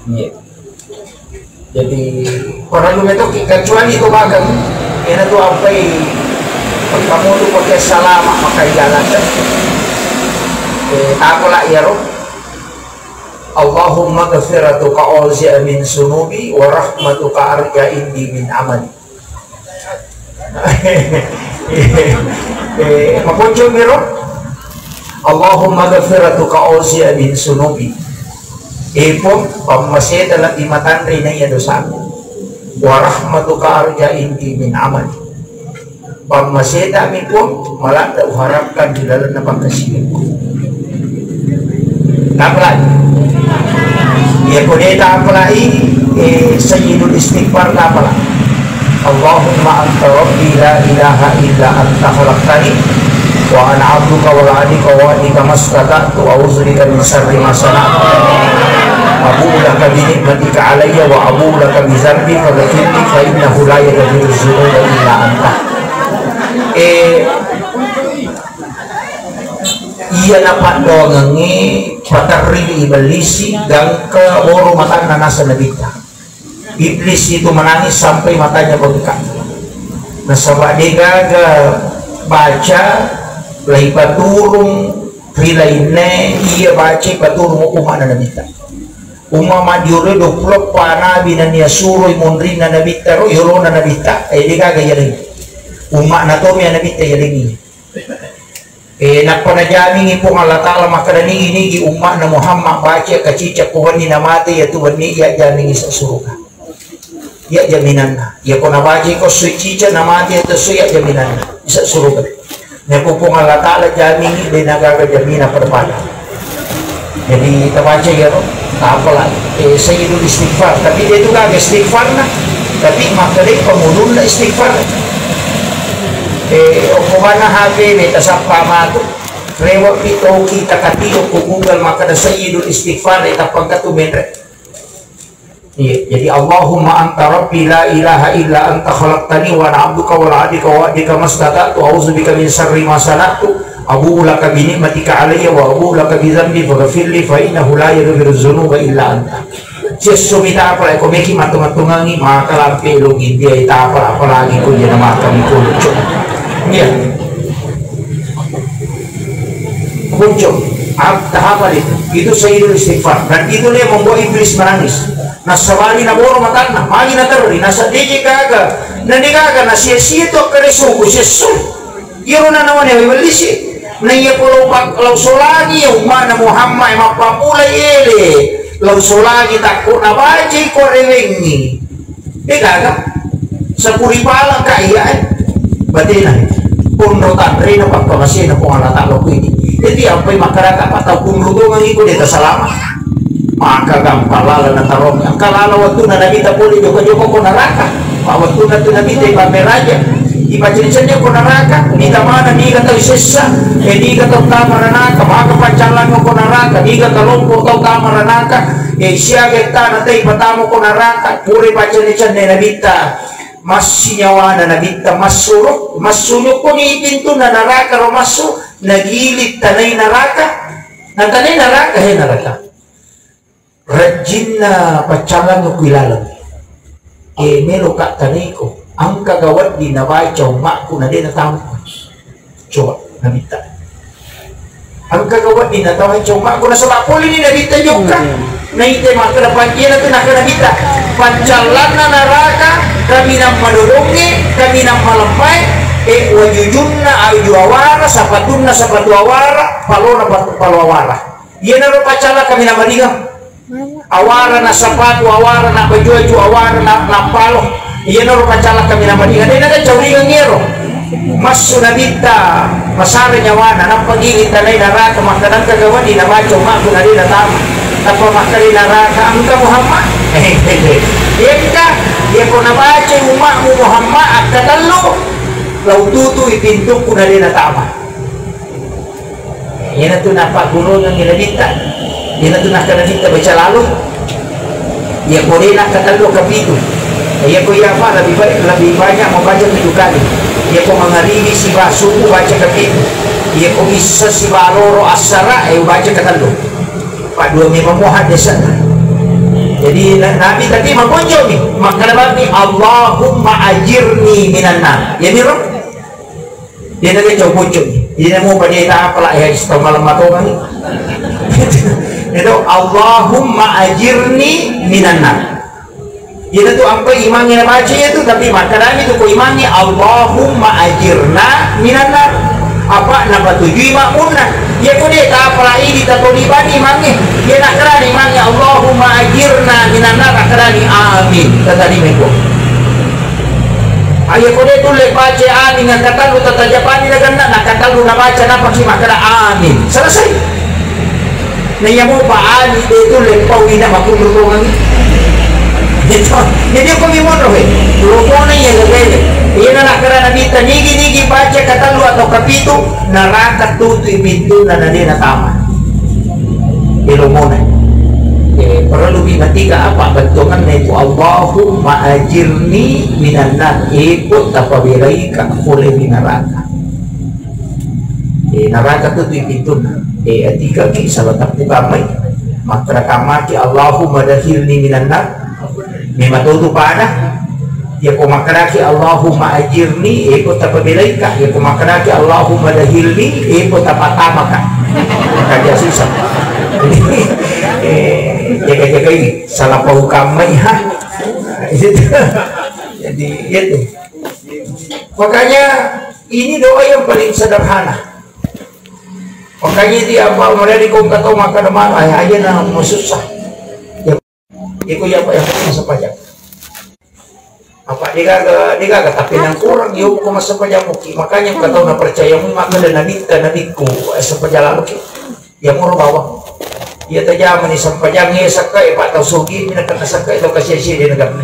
Iya. Jadi, parellu metoki, kecuali itu magang, ena tu ampai pertama tu pakai salama, pakai jalan kan. Eh, takola iyaro. Allahumma ghfiratuka awsa'u min sunubi wa rahmatuka arja indi min amali. Eh, maponcong miro. Allahumma ghfiratuka awsa'u min sunubi. Eh, Puang, pammaseta lebbi matanre naiya dosaku. Wa rahmatuka arja indi min amali. Pammasetami, Puang, maladde uharapkan di lalenna pakkasiwiku. Tapalai. Iya ko de tapalai, eh, sayyidul istighfar tapalai. Allahumma anta rabbi la ilaha illa anta khalaqtani wa ana abduka wa ana ala ahdika wa wa'dika mastata'tu, a'udzu bika min syarri ma sana'tu. Abu'u laka bi ni'matika alayya wa abu'u laka bi dzanbi faghfirli fa innahu la yaghfiru dzunuba illa anta. Eh, iya napaddoangengnge paterri ibellisi gangka woro matanna naseng Nabitta. Iblis itu menangis sampai matanya bengkak. Nasaba degaga baca laipaturung ri lainna iya baca paturung umma'na Nabitta. Umma maddiolo dua puluh eppa nabi nania suroi monrinna Nabitta ro, yolona Nabitta, eh, degaga yalengi. Umma'na tomi Nabitta yalengi. Eh, nappa najamingi Puang Allah Ta'ala makkeda, nigi-nigi umma'na Muhammad baca kacica ko wenni namate, iyatu wenni iya jamingi ise suruga. Iya jaminanna. Iya ko nabaca ko sui cica namate, iyatu sui iya jaminanna ise suruga. Nako Puang Allah Ta'ala jamingi, de nagaga jamina pada-pada. Jadi tabaca iyaro, tapalai, eh, sayyidul istighfar. Tapi de tu gaga istighfarna. Tapi makkedai pangulunna istighfar. Eh, okko bana H P de tasappa matu. Rewa pi toki takati okko Google makkeda sayyidul istighfar, eh, tappangka tu menre. Iya, jadi Allahumma anta rabbi la ilaha illa anta khalaqtani wa ana abduka wa ana ala ahdika wa wa'dika mastata'tu, a'udzu bika min syarri ma sana'tu, abu'u laka bi ni'matika alayya wa abu'u laka bi dzanbi faghfirli fa innahu la yaghfiru dzunuba illa anta. Siesso mi tapalai, ko meki mattung-mattungangi, maka lampe lo gindia tapalai, apalagi ko jena maka mi kuncu. Iya. Kuncu. Ap-, tahapal itu. Itu sayyidul istighfar. Dan itulah yang membuat iblis menangis. Nassabari naboro matanna, magi naterri, nasaddeje gaga, na de gaga, nasia-sia tu akkeda suku, siesso. Iyaro nanawane wai wellisi. Na iya ko lao pak-, lao solangi ya ummana Muhammad, eh, mappamulai ele. Lao solangi takko nabacai ko rewengi. De gaga. Sapuri pala ka iya, eh. Batena. Ponro tanrena pakkamasena Puang Allah Ta'ala kuini. Jadi ampai makkadaka patau kunru dongang iko de tasalama. Maka gampang lala natarong. Engka lala wettunna Nabitta pole joko-joko ko naraka. Pa wettunna tu Nabitta ipammeraja. Ipacini-cini ko naraka. Niga mana, niga tau sessa. E niga tau tama ranaka. Maka paccallang ko naraka. Niga kalompo tau tama ranaka. E siaga ettana tei patama ko naraka. Pura ipacini-cini Nabitta. Massi nyawana Nabitta massu ro. Massu nyokko ni pintunna naraka ro massu. Nagili tanai naraka. Natanai naraka, he naraka. Rajinna paccallang ku ilaleng. E, meloka tanaiko. Engkaga wedding nabaca ummakku na de natampa. Coba, Nabitta. Engkaga wedding nabaca ummakku, nasaba pole ni Nabitta jokka. Hmm. Naita makkeda, iyana tu nakkeda Nabitta. Paccallanna naraka, kaminang madodongnge, kaminang malemmae, e, wajujunna aju awara, sapatunna sapatu awara, palona patu palo awara. Iyanaro paccalla kaminang madingeng. Awara na sapatu, awara na baju-baju, awara na, na palo. Iyanaro paccalla kaminang madingeng. De naga cauringeng iyaro. Massu Nabitta, masara nyawana, nappa gili tanai naraka, makkeda engkaga wedding nabaca ummakku na de natama. Nappa makkeda naraka, engka Muhammad. Engka, iya ko nabaca ummakmu Muhammad, akkatellu, lao tutui pintukku na de natama. Iyanatu nappaggunungengngi Nabitta. Iyanatu nakkeda Nabitta, baca lalo. Iya ko de' nakkatellu, kapitu. Iya ko iya apa, lebih baik, lebih banyak membaca tujuh kali. Iya ko mangaribi siba subuh, baca kapitu. Iya ko issa siba loro assara, eh, baca katellu. Pak dua memang muhad desa. Jadi na- Nabi tadi makonco mi, makkada bami, "Allahumma ajirni minan nar." Ya miro? Dia nanti cocok ni. Jadi namo pada tak apa lah ya, istilah malam matongan. Itu, "Allahumma ajirni minan nar." Iyana tu ampai imangnge nabaca iyatu, tapi makkedami tu ko imangnge, "Allahumma ajirna minan nar." Apa napatujui makmunna. Iya ko de' tapalai di tatolibani imangnge. Iya nakkedani imangnge, "Allahumma ajirna minan nar," nakkedani, "Amin." Tatadi meko. Iya ko de' tulle baca amin, nakkatallu tatajapani naganna, nakkatallu nabaca napaki makkeda, "Amin." Selesai. Na iya mopa ani de' tulle pau ina makunru tongangi. Jadi ko mi monro he. Lomona iya gagele. Iya na nakkeda Nabitta, nigi-nigi baca katellu atau kapitu, naraka tutui pintunna na de' natama. E lomona. E, perlu bi matiga apa bettuanna itu, "Allahumma ajirni minan nar." Iko tapabelaika pole ri naraka. E, naraka tu tu pintunna. E, atika ki salah tappu kamai. Makkeda kamaki, "Allahumma dakhilni minan nar." Memang tu tu pada. Ya ko makkedaki, "Allahumma ajirni," e ko tapabelaika. Ya ko makkedaki, "Allahumma dakhilni," e ko tapatamaka. Maka dia susah. E, jaga-jagai. Salah pau kamai, ha. Jadi, itu. Makanya, ini doa yang paling sederhana. Makanya dia apa, mulai di kong kata maka demam, ay, aja na masusah. Ya, iko ya apa yang masa pajak. Apa dia gaga, dia gaga, tapi nang kurang, yo ko masa pajak muki. Makanya kata na percaya mu, maka dan nabi, nabiku, eh, sepaja lalu ki. Iya moro bawang. Iya tajamani sempajang iya sakka e, Pak, tau sogi mi nakenna sakka e, tau kasi-asi de nakenna.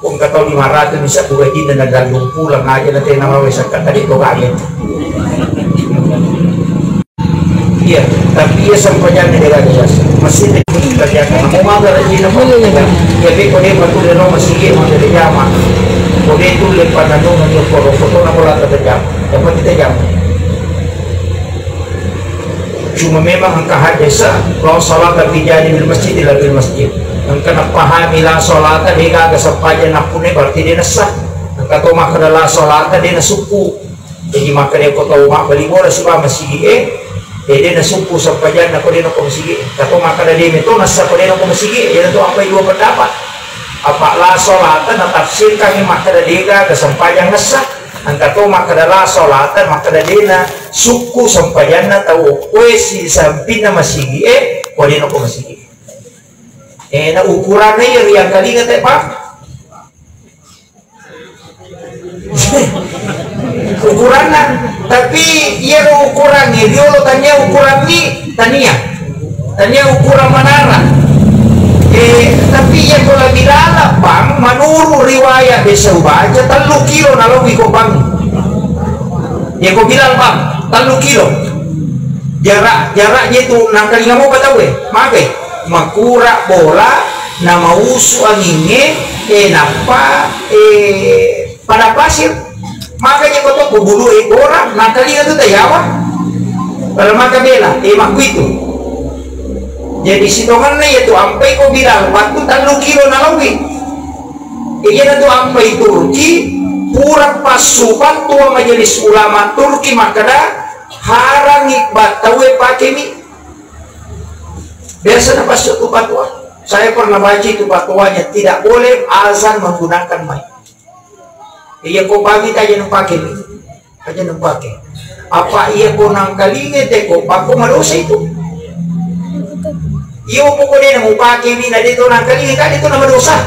Ko engka tau lima ratu bisa tu gajinna nagallung pulang aja na tena mawe sakka tadi to kaget. Iya, tapi iya sempajang de gaga biasa. Masih de kerjakan. Mau maga rajin apa? Iya, iya, iya. Iya, be ko de batu de no masih iya mau de jama. Ko de tu lepa nanu nanu ko ro foto na bola ta jama. Dapat kita jama. Cuma memang engka hadis, "La salata fi janibil masjid illa fil masjid." Engka napahami la salata de gaga sempajang nappunai, berarti de nassa. Engka to makkeda la salata de nasukku. Jadi makkeda ko tau mabbali bola siba masigi e, e de nasukku sempajanna ko de nako masigi e. Engka to makkeda de meto nassa ko de nako masigi e, iyana to ampai dua pendapat. Apa la salata natafsirkan makkeda de gaga sempajang nassa. Engka to makkeda la salata, makkeda de nasukku sempajanna tau okkoe sisampinna masigi e, ko de nako masigi e. E, na ukuranna iya riangkalinga te, Pak. Ukuranna, tapi iyaro ukurangnge riolo tania ukuran mi, tania. Tania ukuran manara. Eh, tapi iya ko la Bilal, Bang, menurut riwayat biasa ubaca, tellu kilo nalauwi ko, Bang. Iya ko Bilal, Bang, tellu kilo. Jarak, jaraknya itu nangkalinga mopa tau e, magai. Makura bola, na mausu angingnge, eh, nappa, eh, padang pasir. Makanya ko to bulu e bola, nangkalinga tu tayawa. Pada maka bela, eh, makkuitu. Jadi sitonganna iya tu ampai ko Bilal, waktu tellu kilo nalauwi. Iyana tu ampai Turki, pura passu fatwa Majelis Ulama Turki makkeda, harangi battau e pake mi. Biasa na passu tu fatwa. Saya pernah baca itu fatwanya, tidak boleh azan menggunakan mic. Iya ko pagi aja nupake mi. Aja nupake. Apa iya ko nangkalinga te ko, bako madosa itu. Iyo poko de namupake mi na de to nangkalinga ka de to namadosa.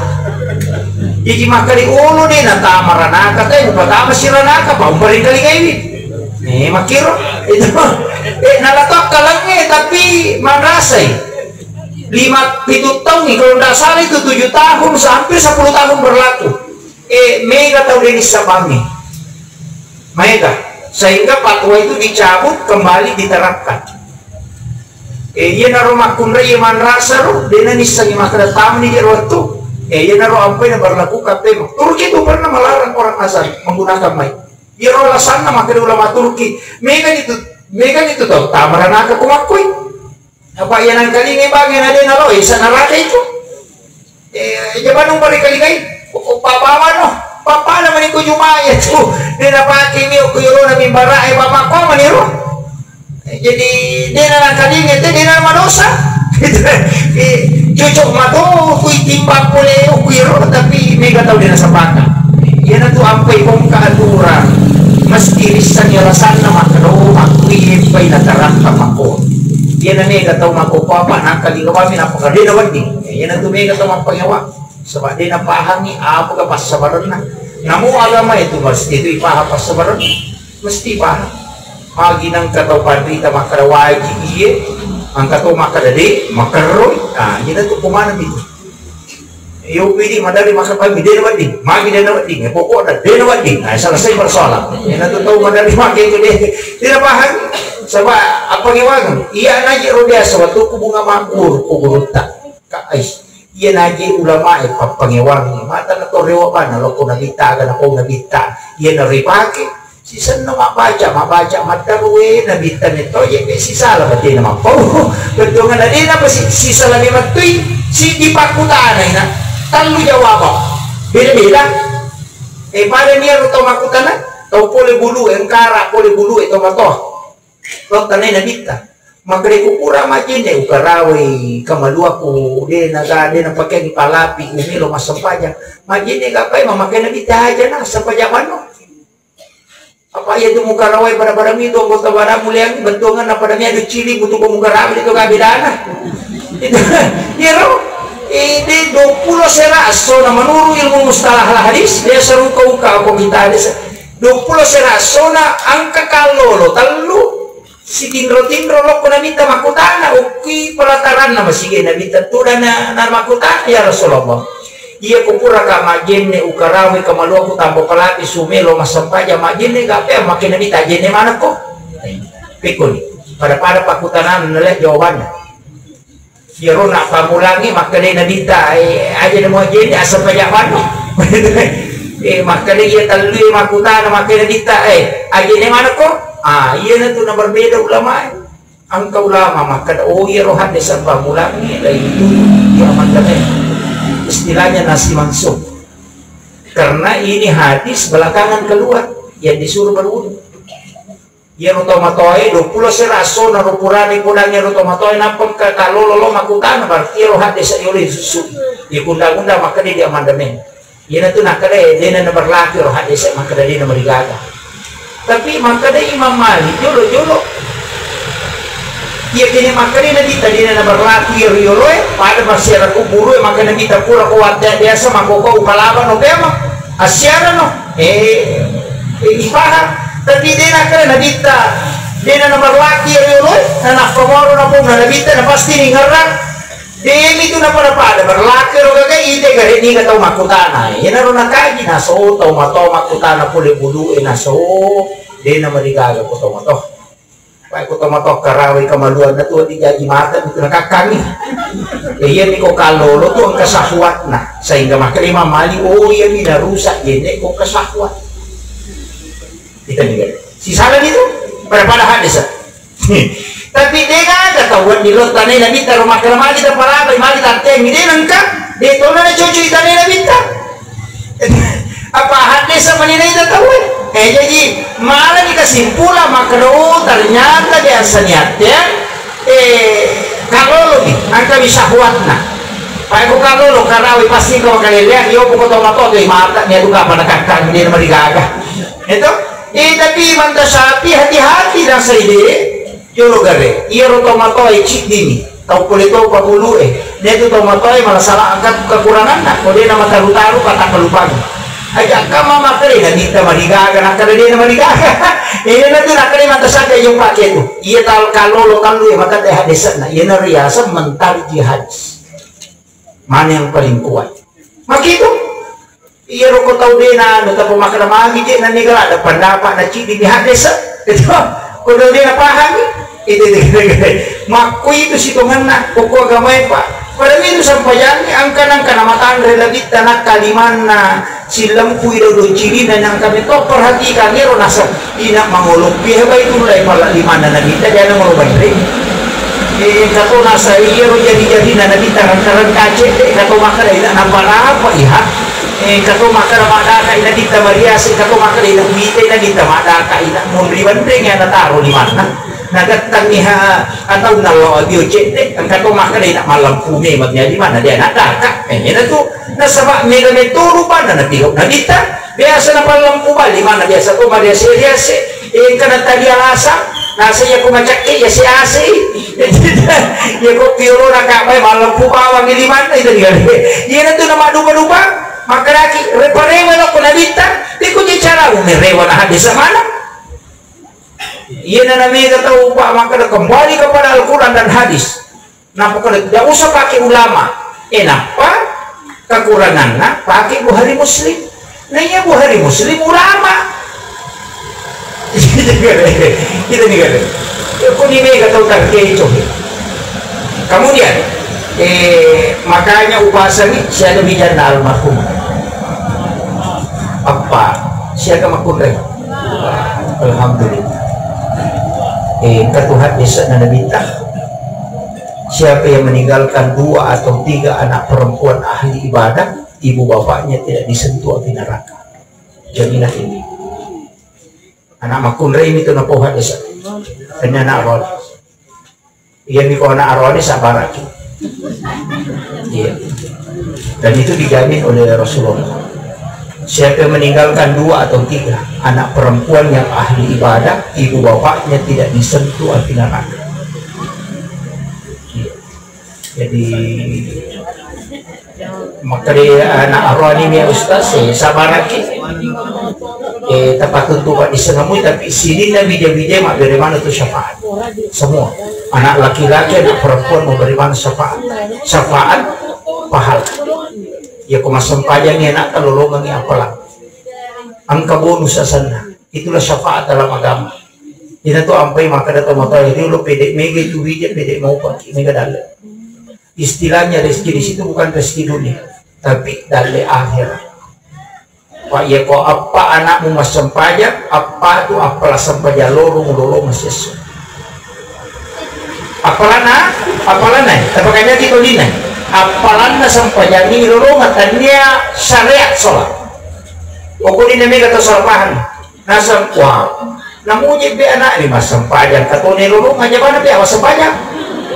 Jadi makkali olo de natama ranaka te, upatama si ranaka, pa umparingkalingai mi. Eh, makkiro. Itu. Eh, nala to akkalangnge, tapi manrasai. Lima, pitu taungngi, kalau ndak salah itu tujuh tahun, hampir sepuluh tahun berlaku. Eh, mega tau de nissabbangngi. Maega. Sehingga fatwa itu dicabut, kembali diterapkan. Eh, iyanaro makkunrai manrasa ro, dena nissengi makkeda tamani je ro wettu. Eh, iyanaro ampai na berlaku kape. Turuki tu pernah melarang orang azan menggunakan mic. Iyaro alasanna makkeda ulama Turki, mega itu, mega itu tau tamaranaka ko makkoi. Apa iya nangkalingai bangnge na de nalo, eh, sanaraka itu. Eh, jamanung pare kalingai, ko, ko papa mano, papa na mani ko juma ya tu, de napake mi ko yolo na mimbara, eh, papa ko mani ro. Eh, jadi, de na nangkalinga te, de na madosa. Eh, cocok mato, kui timbang pole, kui ro, tapi mega tau de nasapaka. Iyana tu ampai bongka aturan. Mesti rissangi alasanna makkeda, oh, makkui pai natarappa mako. Iyana mega tau mako apa, nangkalinga wami napaka de na wedding. Iyana tu mega tau mappangewa. Saba de napahangi apa ke passabarenna. Namu agama itu mesti itu ipahang passabarenna. Mesti paham. Magi nengka tau panrita makkeda wajib iye, engka to makkeda de, makerroi. Ah, iyana tu kumana itu. Yo pidi madari makkeda pagi de na wedding, magi de na wedding, eh, pokokna de na wedding. Ah, selesai persoalan. Iyana tu tau madari make itu de, de napahang. Saba apa ngewang? Iya naji ro biasa waktu ku bunga makur ku gurutta. Ka, ais. Iya naji ulama e pappangewangi. Mata na to rewa bana loko nabitta aga na pau nabitta. Iya na ripake. Sisenna mabbaca, mabbaca mattarue nabitta metto je pe sisala batena mappau. Bettuanna dena pa si-, sisala memettui, si dipakkutana ina. Tallu jawabang. Beda-beda. Eh, pada nia ro tau makkutana, tau pole bulu, engkara pole bulu, eh, tau matoa. Lo tanai nabitta. Makkeda ku pura majjenne ukarawai kamaluaku, de naga, de napakeangi palapi, umelo massempajang. Majjenne gapai mamakai nabitta aja na sempajang manno. Apa iya tu mukarawai pada-pada mitu anggota baramu leang bettuangan na pada miadu cili butuh pemukarawai itu kabedana. Itu, iya ro. Ini dua puluh sera so na menurut ilmu mustalah hadis, dia seruka uka apa kita ada se-, dua puluh sera so na angka kallolo tellu. Sitinro-tinro lokko nabitta makkutana, okki pelataranna masigi nabitta tudana na makkutana, "Ya Rasulullah, iya ko puraka majjenne ukarawai kamaluaku tanpa palapi sumelo massempajang majjenne gape makke nabitta ajjenne manekko?" Pikkuni. Pada-pada pakkutanana nalai jawabanna. Iyaro nappammulangngi makkedai nabitta, eh, aja na muajjenne asal pajamanno. Eh, makkedai iya tellui makkutana makkedai nabitta, eh, ajjenne manekko? Ah, iyanatu na berbeda ulamae. Engka ulama makkeda, oh, iyaro haddesa pammulangngi, laitu di amandemen. Istilahnya nasi mansukh. Karena ini hadis belakangan keluar, yang disuruh berwudu. Iyaro tomatoae, duappulo sera essona ro purani podangngi iyaro tomatoae, nappa engka kallolo lo makkutana, berarti iyaro haddesa yolo isusui. Iya ku undang-undang makkeda di amandemen. Iyanatu nakkeda, eh, dena na berlaku iyaro haddesa, makkeda dena marigaga. Tapi makkeda Imam Malik, jolo-jolo. Iya kene makkeda nabitta dena na berlaku iyaro yoloe, pada massiara kuburu e, makkeda nabitta pura ko watte biasa makkoko upalaba no pema. Assiarano, eh, eh, ipahang. Tapi dena kena nabitta, dena na berlaku iyaro yoloe, na nappa moro na ponna nabitta, na pasti ningerang. Demi tu na pada-pada berlaku ro gaga ite gare niga tau makkutana. Iyanaro nakaji, naso tau mato makkutana pole bulu e, naso dena marigaga ko tau mato. Pai ko tomatoa karawai kamaluanna tu dijaji mata itu nakakkangi. Eh, iya ni ko kallolo tu engka syahwatna. Sehingga makkeda Imam Malik, oh, iya ni narusak jenne ko engka syahwat. Kita ni kan. Sisala ni tu pada-pada hadis. Tapi de gaga tau di lo tanai nabitta ro makkeda magi tapalabai, magi tatteangi, de nengka. De tona na cocok tanai nabitta. Apa haddesa maninai tau e? Eh, jadi malani kesimpulan makkeda, oh, ternyata biasa niatte, eh, kallolo mi, engka mi syahwatna. Pai ko kallolo karawai pasti ko makaleleang, iyo ko tomatoa tu mata ni atu kapang nakakkangi de marigaga. Itu? Eh, tapi manta sapi hati-hati dan saide. Jolo gare, iyaro tomatoae ciddimi, tau pole topa pulue. Detu tomatoae malasala engka kekuranganna, ko de namataru-taru patakkalupangi. Aja kamma makkeda nabitta marigaga, nakkeda de namarigaga. Iyanatu nakkeda mata saja jumpa ketu. Iya tal kallolo kallue makkeda haddesanna. Iyana riaseng mentarji hadis. Mana yang paling kuat? Makitu. Iyaro ko tau de na anu, tappa makkeda magi je na niga ladda pendapat na ciddi mi haddesa. Itu ko tau de na pahangi. Makkui itu sitongenna, pokok agamae, Pak. Pada itu sampajangi, angka-angka namatanre nabitta nakka limanna, silempui dau doncirina, nangka metto perhatikan ero naseng, ina mangoloppi heba itu mulai pala limanna nabitta, jana molo banre. Eh, kato nasai ero jadi-jadina nabitta, rangka-rangka cedde, kato makkeda ina napa-napa iha. Eh, kato makkeda madaka ina nabitta mariase, kato makkeda ina wite ina nabitta madaka ina munri banreng ya nataro limanna. Nagattangngi ha ataunna lao abio cedde, engka to makkeda ina mallempu memang, jadi mana dia nadaka. Eh, ina tu nasaba mega metto rupanna napigau nabitta, biasa napallempu bali mana biasa to mariase-riase. Eh, engka natadi alasa, nasa iya ko macakke iya sease. Iya ko piolo nakabai mallempu bawang limanna itu dia. Iya na tu nama dupa-dupa, makkedaki repa-rewa lo ko nabitta, iko je cara umerewa na hadis mana. Iyana namega tau, Pak, makkeda kembali kepada Al-Quran dan hadis. Napakkeda tidak usah pakai ulama. Eh, nappa kekuranganna pakai Bukhari Muslim. Nah, iya Bukhari Muslim ulama. Kita nih kan. Ya, kok ni mega tau tak kecoh. Kemudian, eh, makanya upasangi siaga bijanna almarhum. Apa? Siaga makkunrai? Alhamdulillah. Eh, katuhat desa na nabitta. Siapa yang meninggalkan dua atau tiga anak perempuan ahli ibadah, ibu bapaknya tidak disentuh api neraka. Jaminan ini. Anak makkunrai itu napoha desa. Hanya anak roh. Iya, miko anak arwani sabaraki. Iya. Dan itu dijamin oleh Rasulullah. Siapa yang meninggalkan dua atau tiga anak perempuan yang ahli ibadah, ibu bapaknya tidak disentuh api neraka. Iya. Jadi, makkeda anak arwani mi Ustaz, eh, sabaraki. Eh, tapattuntu Pak disenamui, tapi sininna bija-bija mabbere mana tu syafaat. Semua. Anak laki-laki, anak perempuan memberi mana syafaat. Syafaat pahala. Ya, ko massempajang ya anak, lolongangi apalang. Engka bonus asanna. Itulah syafaat dalam agama. Ina tu ampai makkeda tau matoa, ri lo pede mega itu bija, pede mau paki mega dalle. Istilahnya rezeki di situ bukan rezeki dunia, tapi dalle akhirat. Pak, iya ko appa anakmu massempajang, appa tu appala sempajang lorong lolo masiesso. Appalanna, appalanna, tapakanya di tolina. Appalanna sempajang ini lolo matannia syariat sholat. Pokoknya mega tau salah paham. Naseng, wah, namuji be anak ni massempajang katone lolong aja bana be massempajang.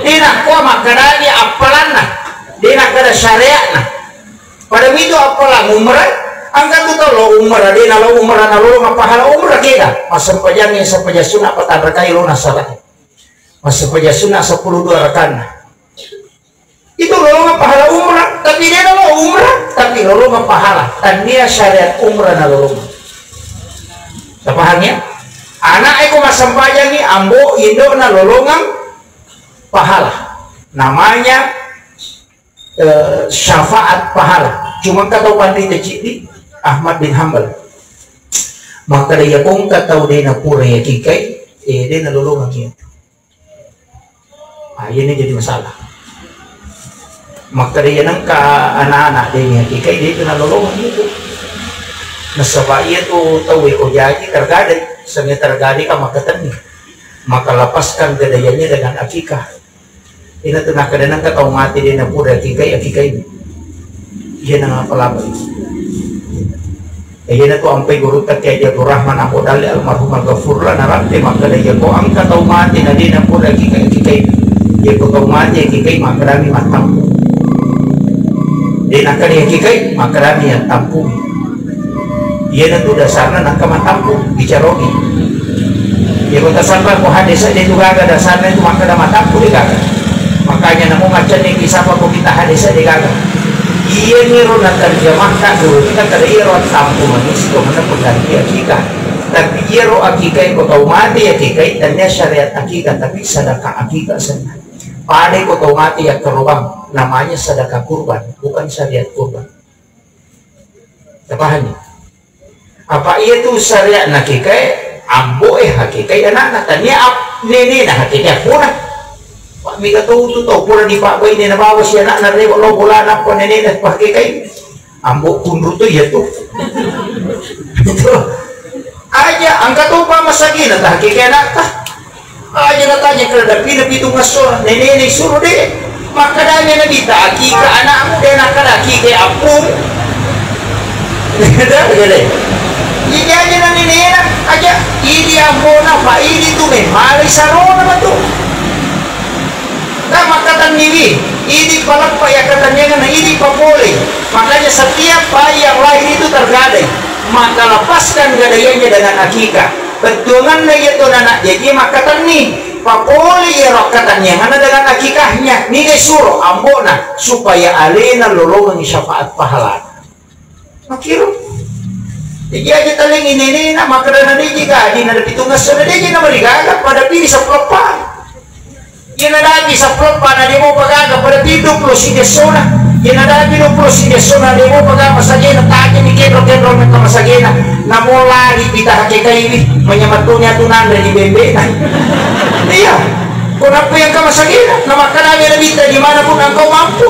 Dena kua makkedani appalanna, dena kada syariatna. Pada mitu appalang umrah, angka tu tau lo umrah, dena lo umrah na lolong pahala umrah kega. Massempajang yang sempajang sunat apa tanrakai lo nasala. Massempajang sunat sepuluh dua rakanna. Itu lolongan pahala umrah, tapi dia lo umrah, tapi lolongan pahala. Tania syariat umrah na lolongan. Tapahangi ya? Anak eko massempajangi ambo indo na lolongan pahala. Namanya, eh, syafaat pahala. Cuma kata pandita cidi Ahmad bin Hambal. Maka dia kongka tau dena pura ya kikai, eh, dena lolongan ya. Ah, iyani jadi masalah. Makkeda iya nengka anak-anak de' ni hakikai de' tu nalolongang itu. Nasaba iya tu tau e ko jaji tergadai, sanga tergadai ka makkatenni. Maka lepaskan gadaiannya dengan akikah. Ina tu nakkeda nengka tau mate de' napura akikai, akikai. Iya nang apa-apa. Iyana tu ampai gurutta Kiai Abdurrahman Ambo Dalle almarhum al-Ghafurlah narappe makkeda, iya ko engka tau mate na de' napura kikai-kikai, iya ko tau mate kikai makkedami mattampu. De' nakkeda kikai makkedami yattampu. Iyana tu dasarna nengka mattampu, bicarogi. Iya ko tasabba ko hadesa de' tu gaga dasarna itu makkeda mattampu de' gaga. Makanya namo maccenne kisapa ko kita hadesa de' gaga. Iyaniro natarjamahkan guru kita kada iyaro attampu manusia mana pengganti akikah. Tapi iyaro akikah ko tau mate akikah tania syariat akikah tapi sadaka akikah senna. Pada ko tau mate yakkarobang namanya sadaka kurban bukan syariat kurban. Tapahami? Apa iya tu syariat na kikae Ambo e hakekai anakna, tania ap-, nenena hakekai appona. Pak, mega tau tu tau pura di Pak Baine na bawa si anakna rewa lo bolana ko nenena pakekai. Ambo kunru tu iya tu. Itu. Aja angka topa masagina ta hakekai anakta. Aja natanya kada dapina pitung esso, nenena suro de. Makkadami Nabitta, akika anakmu de nakkada akika appung. Gede. Jadi aja na nenena, aja idi ambona, pa idi tu me, mari sarona matu. Kan makkatenniwi, idi paleppa ya katenniangan, idi papole. Makanya setiap bayi yang lahir itu tergadai. Maka lepaskan gadaiannya dengan akikah. Bettuanganna iya to nana jaji makkatenni. Papole iyaro akkatennianganna dengan akikahnya. Niga suro ambona supaya alena lolongengi syafaat pahalana. Makkiro. Jaji aja talengi nenena, makkedana deji gaji, nada pitung esso, na deji na marigaga, pada piri sappulo eppa. Iya nadapi sappulo eppa, na demo pagaga, pada piri dua puluh siji essona. Iya nadapi dua puluh siji essona, na demo pagaga, masagena, tajemi kenro-kenro mekka masagena. Namo lari pita hakekaiwi, manyamatuni atu nanre di bembena. Iya. Ko nappa yang ka masagena, na makkedami Nabitta, di mana pun engkau mampu.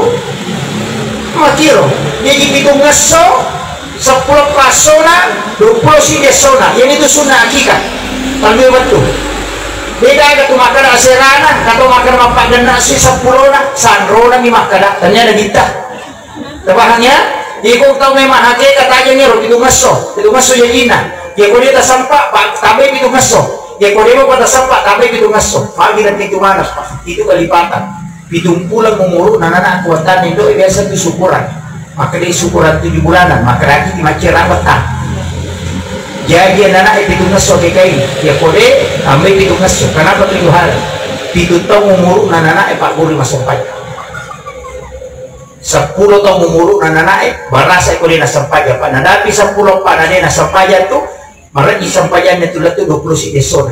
Makkiro, jaji pitung esso, seppulo passona, dua puluh siji essona, iyanatu sunna akikah. Tallue wettu. Degaga tu makkeda aserana, atau makkeda mappaggenna si seppulona, sanrona mi makkeda, tania Nabitta. Tapahang ya? Iko tau memang hakeka tajeng ero pitung esso, pitung esso jajina. Iya ko de tasempa, pa-, tambai pitung esso. Iya ko de mo tasempa, tambai pitung esso. Pagi dan pitung anak, Pak. Itu kelipatan. Pitung bulan umuruna nana kuatanna indo biasa tu syukuran. Makkeda syukuran tujuh bulanan, makkedaki di macca rabetta. Jaji nana e pitung esso kekai, ya kode tambai pitung esso. Kenapa tujuh hari? Pitu taung umuruna nana e pagguru massempajang. Seppulo taung umuruna nana e barasa e kode nassempajang, Pak. Nadapi seppulo, Pak, nade nassempajang tu. Marejji sempajanna tu lettu dua puluh siji essona.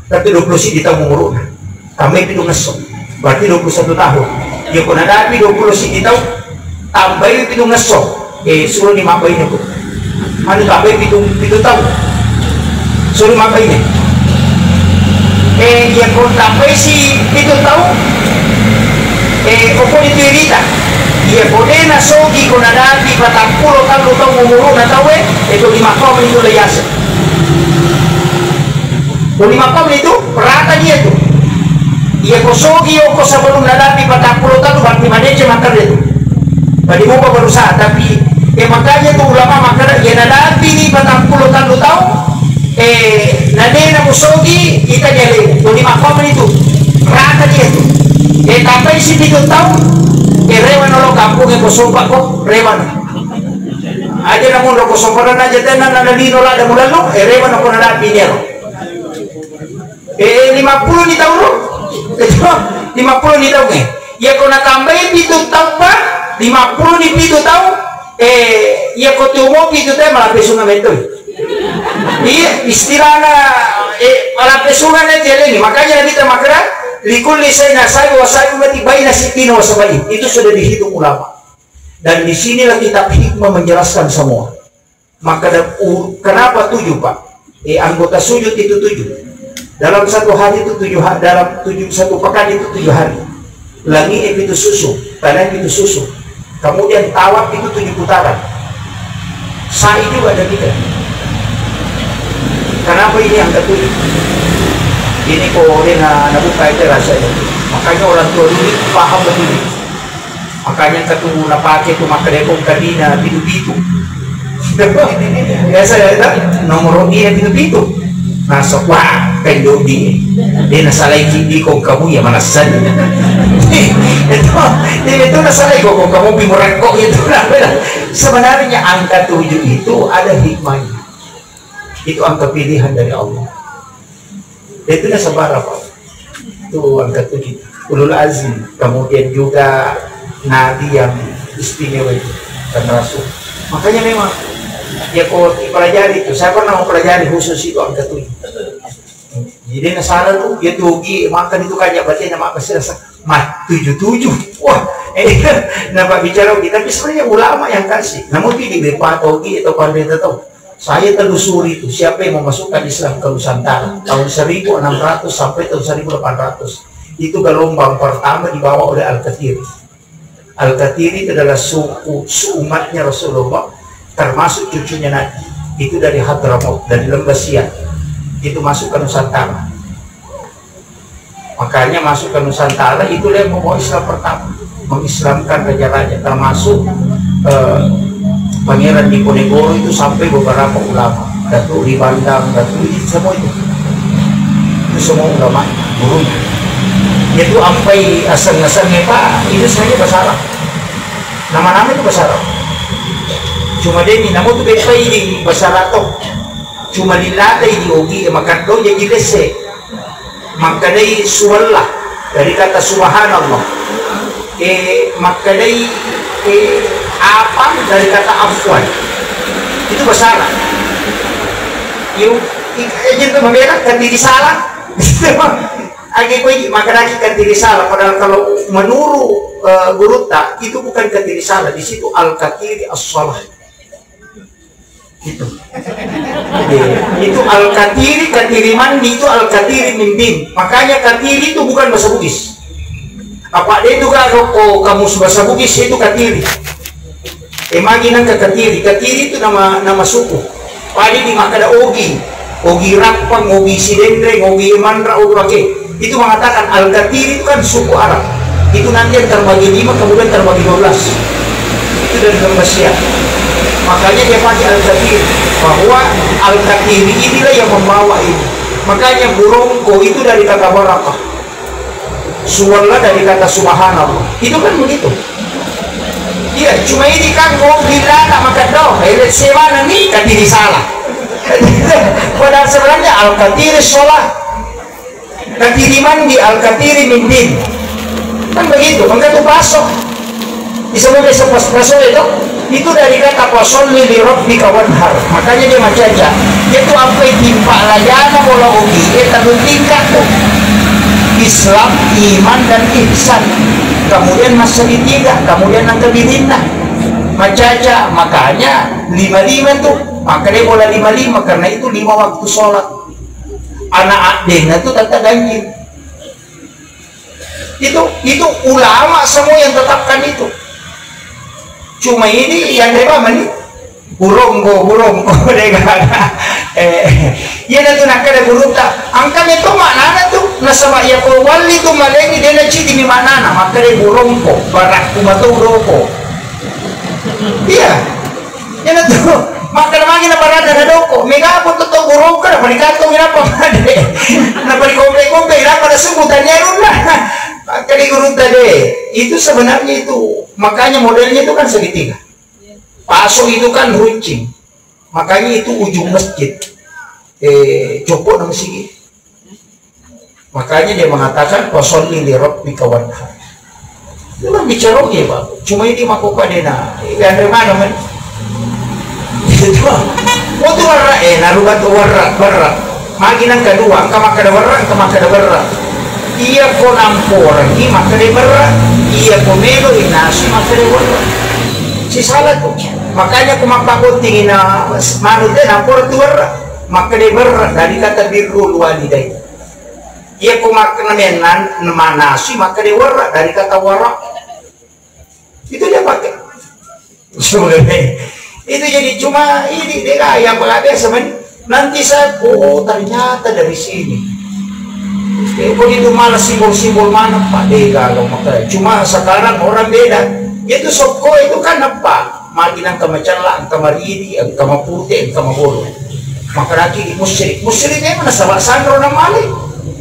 Tapi dua puluh siji taung umuruna. Tambai pitung esso. Berarti dua puluh satu tahun. Iya ko nadapi dua puluh siji taung, tambai pitung esso. Eh, suro ni mabbaine ko. Manu tambai pitung, pitu taung. Suro mabbaine. Eh, iya ko tambai si pitu taung. Eh, okko ditu irita. Iya ko de nasogi ko nadapi patappulo tallu taung umuruna tau e, eh, to lima taung itu leyase. Ko lima taung itu, rata dia tu. Iya ko sogi okko sebelum nadapi patappulo taung, berarti madeceng makkeda tu. Tadi muka berusaha, tapi, eh, makanya tu ulama makkeda, iya nadapi ni patappulo tallu taung, eh, nadena musogi, kita dia lewu. Ko lima taung itu, rata dia tu. Eh, tambai si pitu taung, eh, rewa nolo kampung, eh, ko sompa ko, rewa. Aja namunro ko sompa aja tena na lino lada mulallo, eh, rewa noko nadapi nero. Eh, lima puluh ni taung ro. Lima puluh ni taung, eh. Iya ko natambai pitu taung, Pak, lima puluh ni pitu taung, eh, iya ko tumo pitu taung malampe sunga metto. Iya, istilahna, eh, malampe sunga na jeleni. Makanya Nabitta makkeda, "Likulli syai'in nasabun wa sa'iqun baina sittina wa sab'in." Itu sudah dihitung ulama. Dan disinilah kitab hikmah menjelaskan semua. Maka da-, u-, kenapa tujuh, Pak? Eh, anggota sujud itu tujuh. Dalam satu hari itu tujuh ha-, dalam tujuh, satu pekan itu tujuh hari. Langit itu susu, tanah itu susu. Kemudian tawaf itu tujuh putaran. Sa'i juga ada kita. Kenapa ini angka tujuh? Ini kok dia na-, nabuka itu rasanya. Makanya orang tua dulu paham betul. Makanya engka tu napake tu makkedeko engka dina pitu-pitu. Biasa ya, ta? Nomor dia pitu-pitu. Nasok, wah, kan jodi. Dia nasalai ki di kong kamu ya manasan. Itu, itu nasalai kok kamu pi murekko itu. Sebenarnya angka tujuh itu ada hikmahnya. Itu angka pilihan dari Allah. Itu nasabara, Pak. Itu angka tujuh. Ulul azmi, kemudian juga nabi yang istimewa itu, dan rasul. Makanya memang, ya, kalau dipelajari itu, saya pernah mempelajari khusus itu angka tujuh. Jadi, nasara tuh, dia tuh, Gi, makan itu kayak berarti nama apa sih rasa? Mat tujuh tujuh. Wah, eh, nampak bicara kita, tapi sebenarnya ulama yang kasih. Namun, tidak bepa atau Gi atau pandai atau Saya telusuri itu, siapa yang memasukkan Islam ke Nusantara tahun seribu enam ratus sampai tahun seribu delapan ratus. Itu gelombang pertama dibawa oleh Al-Katiri. Al-Katiri itu adalah suku, su-, umatnya Rasulullah, termasuk cucunya Nabi. Itu dari Hadramaut, dari Lembah Siak. Itu masuk ke Nusantara. Makanya masuk ke Nusantara, itulah yang membawa Islam pertama, mengislamkan raja-raja, termasuk, eh, Pangeran Diponegoro itu sampai beberapa ulama, Datuk Ribandang, Datuk ini semua itu, itu semua ulama, gurunya. Itu ampai aseng-asengnya, Pak, itu semuanya bahasa Arab. Nama-nama itu bahasa Arab. Cuma dia ini, namun tu bepai di bahasa Arab tu. Cuma dilalai di ogi, eh, makan do jadi lese. Makkedai suwella dari kata subhanallah. Eh, makkedai, eh, apa dari kata afwan. Itu bahasa Arab. Yuk, i-, eh, jadi itu membela kan diri salah. Age koi makkedaki kan diri salah. Padahal kalau menurut, eh, gurutta, itu bukan kan diri salah. Di situ al-katiri as-salah. Itu. Iya. Itu al-katiri, katiri mandi itu al-katiri mindin. Makanya katiri itu bukan bahasa Bugis. Apa dia itu gak ko kamus bahasa Bugis itu katiri. Eh, magi nang ke katiri. Katiri itu nama, nama suku. Padi di makkeda ogi. Ogi Rappang, ogi Sidenreng, ogi Manra, ogi Pake. Itu mengatakan Al-Katiri itu kan suku Arab. Itu nanti yang terbagi lima, kemudian terbagi dua belas. Itu dari Lembah Siak. Makanya dia pakai Al-Katiri. Bahwa Al-Katiri inilah yang membawa ini. Makanya Burongko itu dari kata barakah. Suwalla dari kata subhanallah. Itu kan begitu. Iya, cuma ini kan mau bilana maka doh, eh, let's say mana nih, katiri salah. Padahal sebenarnya Al-Katiri sholat. Katiri mandi, al-katiri min din. Kan begitu, engka tu paso. Disebut desa pas-, paso itu, itu dari kata fasalli li rabbika wanhar. Makanya dia macaca. Dia tu apa yang timpa lajana bola ogi, eh, tellu tingkat tu. Islam, iman, dan ihsan. Kemudian masa ketiga, kemudian yang ketiga. Macaca, makanya lima-lima tu. Makanya bola lima-lima, karena itu lima waktu sholat. Anak addenna tu tata ganjil. Itu, itu ulama semua yang tetapkan itu. Cuma ini yang reba mani burongko, burongko, dega. Eh, iya na tu nakkeda gurutta. Angka meto maknana tu, nasaba iya ko walli tu malengi dena cidi mi maknana, makkeda burongko, barakku mato roko. Iya. Iyana tu, makkeda magi na barada na doko, mega apa tu tau burongka na parikato napa made. Na parikompe-kompe napa na suku tanya runda. Makkeda gurutta de, itu sebenarnya itu, makanya modelnya itu kan segitiga. Paso itu kan runcing. Makanya itu ujung masjid. Eh, copot nama sigi. Makanya dia mengatakan, "Fasalli li rabbika wanhar." Itu kan bicara oke, Pak. Cuma ini mako pada na, eh, anre mana, men? Itu. Mau tu warra, eh, narubat warra, warra. Magi nang kedua, engka makkeda warra, engka makkeda warra. Iya ko namporangi makkeda warra, iya ko melo inasi makkeda warra. Si salah tu. Makanya ko mappakotting ina manu te nampora tu warra. Makkeda warra dari kata birrul walidain. Iya ko makkeda menan manasi makkeda warra dari kata wara. Itu dia pakai. Sebenarnya. Itu jadi cuma ini dia yang biasa men. Nanti saya, oh, ternyata dari sini. Eh, kok itu malah simbol-simbol mana, Pak? Dega lo makanya. Cuma sekarang orang beda. Itu sokko itu kan apa? Magi nang engka macella, engka maridi, engka mapute, engka mabolo. Makkedaki di musyrik. Musyrik e mana sabak sanro na male.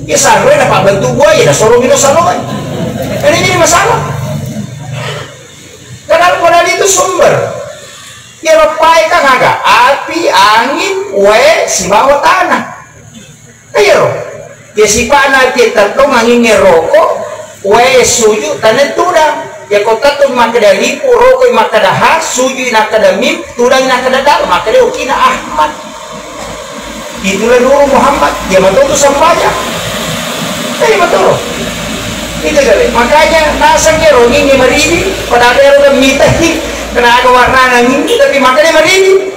Ya sanro na pabbentuk buaya, na soro mino saloe. Ini jadi masalah. Karena padahal itu sumber. Ya leppai kan aga? Api, angin, wae, sibawa tanah. Iyaro. Iya sipa'na api tettong, angingnge roko, wae suju, taneng tudang. Iya ko tettong makkeda lipu, rokoi makkeda ha, sujui nakkeda mim, tudangi nakkeda dal, makkeda okina Ahmad. Itulah Nuru Muhammad, iya mato tu sempajang. Eh, betul. Itu kali. Makanya naseng iyaro ngingi maridi, pada ada ero mitahi, kena aga warnana ngingi, tapi makkeda maridi.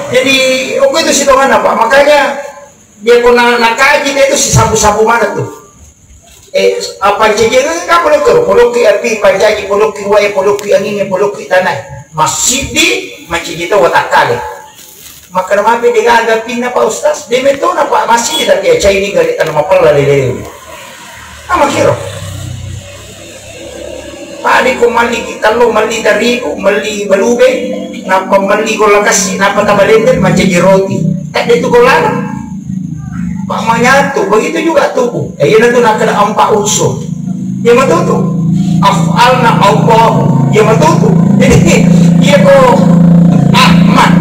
Jadi, okko itu sitonganna, Pak. Makanya, dia ko na-, nakaji dia itu sisabu-sabu mana tuh. Eh, apa cejeng ka polokki, polokki api pancaji, polokki wae, polokki angin, polokki tanah. Masjid di, masjid itu watak kale. Maka nama apa dia ada pinna, Pak Ustaz? Dia metona, Pak, masjid tapi ya cai ini gari tanah mapella lele. Nama kiro? Padi ko melli ki tello, melli tarigu, melli balube, nappa melli golla kassi, nappa tabalender, mancaji roti. Tadde tu gollana. Pak manyatu, begitu juga tubuh. Eh, iya tu nakkeda empat unsur. Iya matutu. Af'alna Allah. Iya matutu. Jadi, iya ko Ahmad.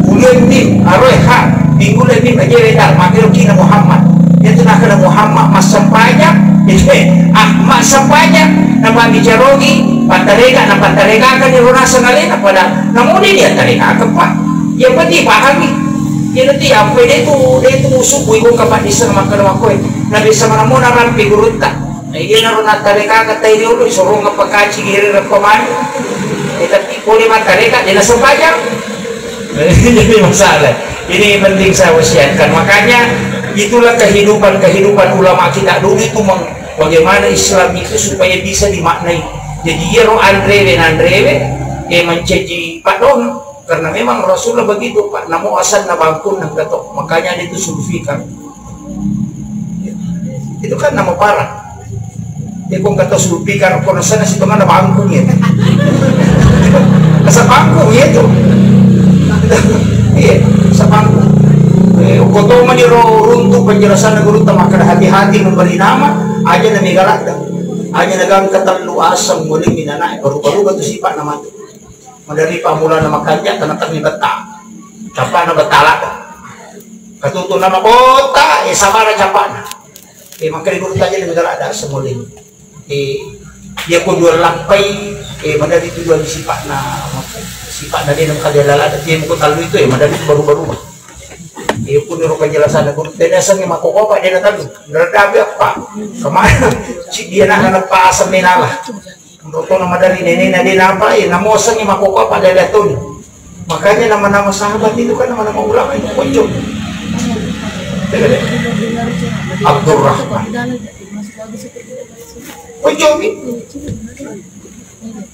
Ulun mim, aroe ha, pinggule mim aja weta, makero kina Muhammad. Iya tu nakkeda Muhammad massempajang, eh, Ahmad sempajang, napambicarogi, pattareka, napattareka kan di rona sengalena pada namudi dia tareka apa? Iya peti pahami. Iya nanti apa dia tu, dia tu musuh kui kong kapak disa makkeda makkoe. Nabi sama namona rampi gurutta. Nah, iya naro nattarekaka tai riolo, isorongeng pakaci gere reppa mani. Eh, tapi pole mattareka, de nasempajang. Jadi masalah. Ini penting saya wasiatkan. Makanya itulah kehidupan-kehidupan ulama kita dulu itu meng-, bagaimana Islam itu supaya bisa dimaknai. Jadi iyaro anrewe nanrewe, eh, mancaji padona. Karena memang Rasulullah begitu, Pak. Namo asanna bangkung nang ketok. Makanya dia itu sulfikar. Itu kan nama parah. Dia kong kata sulfikar, kono sana situ mana bangkung ya. Asa bangkung ya itu. Iya, asa bangkung. Eh, kotoma di ro runtu penjelasan guru tamakar hati-hati memberi nama, aja na megalak dah. Aja na gang ketellu asam mulai minanai, baru-baru batu sifat nama tu. Madari pammulana makanja, tanatangngi betta. Cappana betta lada. Katutu nama bota, eh, sabara cappana. Eh, makanya guru tanya dengan ada semulin. Eh, dia ko dua lampai, eh, madari tu dua sipakna, sipakna dia nang kali lada, dia muko talu itu, eh, madari tu baru-baru. Eh, pun ro penjelasan guru, dia asang mako apa dia talu. Berarti apa? Kemana? Si dia nak, nak pasang menala. Menurut na madari nenena de napa, eh, namosengi makkokkoe pada datoni. Makanya nama-nama sahabat itu kan nama-nama ulama itu pojok. Abdurrahman. Pojok itu.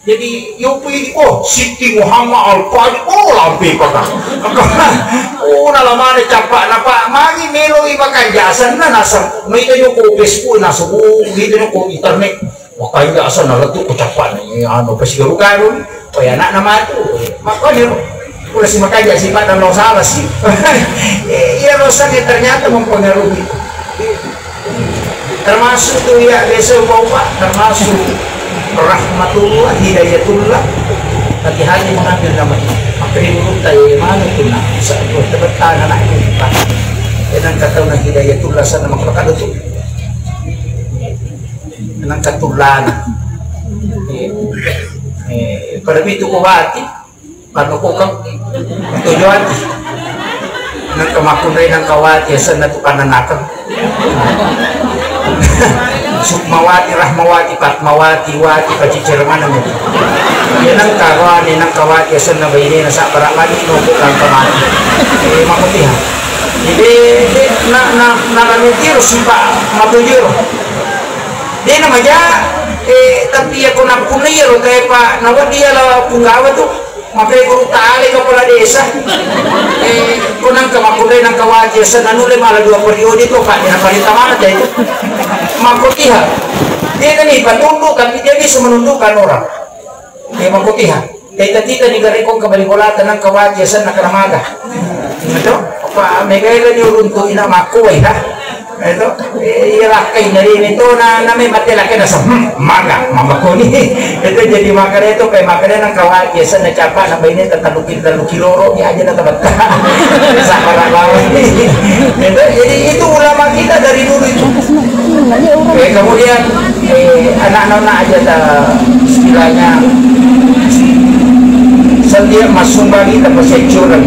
Jadi, yopi, oh, Siti Muhammad Al-Fadil, oh, lampe pada. Oh, nalamane capak napa, magi melo i makan jasan na nasang. Mai tanya ko Facebook, nasang, oh, gitu ko internet. Makanja asal naletu ko cappana, eh, anu, pasigaru-garu ni. Oh, ya, anakna matu. Makanya, pura si makanja sifat dan lo salah sih. Eh, iya, lo sakit ternyata mempengaruhi. Termasuk tuh ya, biasa bawa, termasuk rahmatullah, hidayatullah. Hati-hati mengambil nama ini. Makanya menurut saya, mana pun nak, saat buat tebetan anak ini, Pak. Jangan kata nak hidayatullah sana, maka kata tuh. Nang katullana. Eh, eh, pada itu ko wati, pano ko kang tujuan. Nang kemakkunrai nang kawati, asenna tu pananakang. Sukmawati, Rahmawati, Fatmawati, Wati, pacicer mana mu. Ya nang karwani, nang kawati, asenna bainena, sabbara mani, nunggu kang kemati. Eh, makutiha. Jadi, na, na, na, na, tiro sipa, matujur. Dena maja, eh, tapi ya ko nappunai iyaro tae pa, nawa dia la punggawa tu, makai guru tale kepala desa. Eh, ko nangka makkunrai nangka wajib, senanule malah dua periode tu, Pak, dia paling tamana teh itu. Makutiha. Dia kan ni patunduk, tapi dia bisa menundukkan orang. Eh, makutiha. Teta-teta ni gare kong kembali bola tenang ke wajah sana kena maga. Itu apa megai ni uruntu ina makku ina. Itu, eh, iya lakkai nari ni tu na, na me mate lakkai na sa, hmm, maga, mama koni. Itu jadi makare itu, pe makare nang kawajah sana capa na baine tetaluki, tetaluki loro ni aja na tabata. Sabar, sabar. Itu, jadi itu ulama kita dari dulu itu. Eh, kemudian, eh, anak-anak aja ta, istilahnya, setiap masuk bagi kita pasti curang.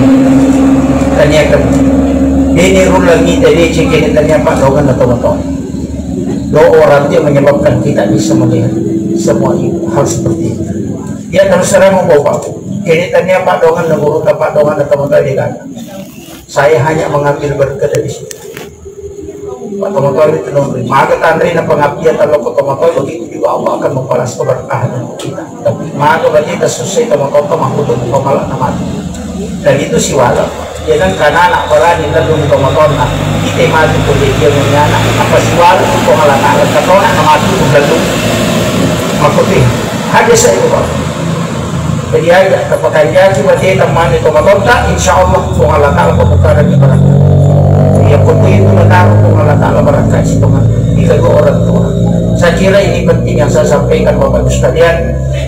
Tanya ke, ini rulang kita, dia cek ini tanya apa, kau kan atau apa. Doa orang dia menyebabkan kita bisa melihat semua hal seperti itu. Dia terus terang mau bawa. Ini tania padongan na guru ta padongan na tomatoa de kan. Saya hanya mengambil berkat dari situ. Pak tomatoa itu nonri. Maga tanri na pengabdian talo ko tomatoa, begitu juga Allah akan membalas keberkahan untuk kita. Tapi maga bagi kita susah tomatoa ta makutu pemala na mati. Dan itu siwala. Iyanengka anak barani tellung tomatoanna, ite matu ko jajiang munyana, apa siwala tu Puang Allah Ta'ala, katona na matu ko tellung. Makuti, hadis itu, Pak. Jadi aja, tapakanjaki bateta mani tomatoatta, insya Allah Puang Allah Ta'ala pembukaannya barang. Ya, kutu itu menang Puang Allah Ta'ala barangkasi teman. Di kedua orang tua. Saya kira ini penting yang saya sampaikan, Bapak Ibu sekalian.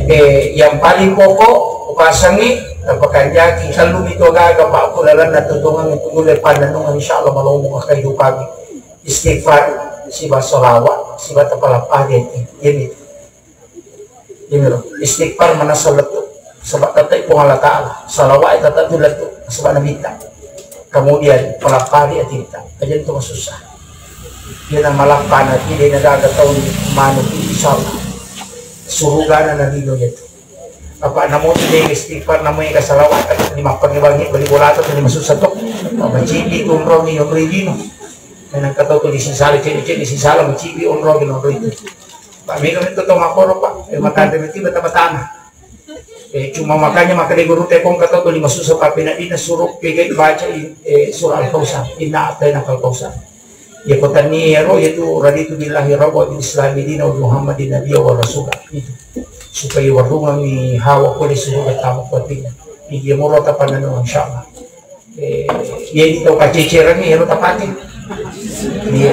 Eh, yang paling pokok, upasangi, Tapakanjaki, tellumi tu gaga, Pak, ku lalenna tutungang itu nulle pannennungeng, insya Allah malomo ka kehidupangnge. Istighfar, siba salawat, siba tapalappari ati. Ini. Ini loh, istighfar manessa lettu. Sebab tetap Puang Allah Ta'ala. Salawat tetap tu lettu. Sebab Nabi ta. Kemudian, palappari ati ta. Kajian tu susah. Dia nama lappana ati, dia na gaga tahun manu, insya Allah. Surugana Nabi lo itu. Apa namo tu de istighfar, namo ega salawat, tapi ni mappake bangi beli bola tu ni masussa to. Macibi tu onrong ni onroi lino. Menang katau tu di sisala, cek-cek di sisala, macibi onrong ni onroi itu. Pak, mega itu tau makoro, Pak. Eh, makan demi tiba tama tanah. Eh, cuma makanya maka de guru tepong katau tu lima susa, tapi nak dina suruh pegai baca, eh, surah Al-Kausar. Inna a'tainakal kausar. Ya, ko tania ro, yaitu raditu billahi rabba, bil islami dina, wa Muhammadin nabiyya wa rasula. Itu. Supaya warungangi hawa pole suruga tama kuatina. Iya moro tapananu, insya Allah. Eh, iya di tau pacecereng, iya ro tapake. Iya.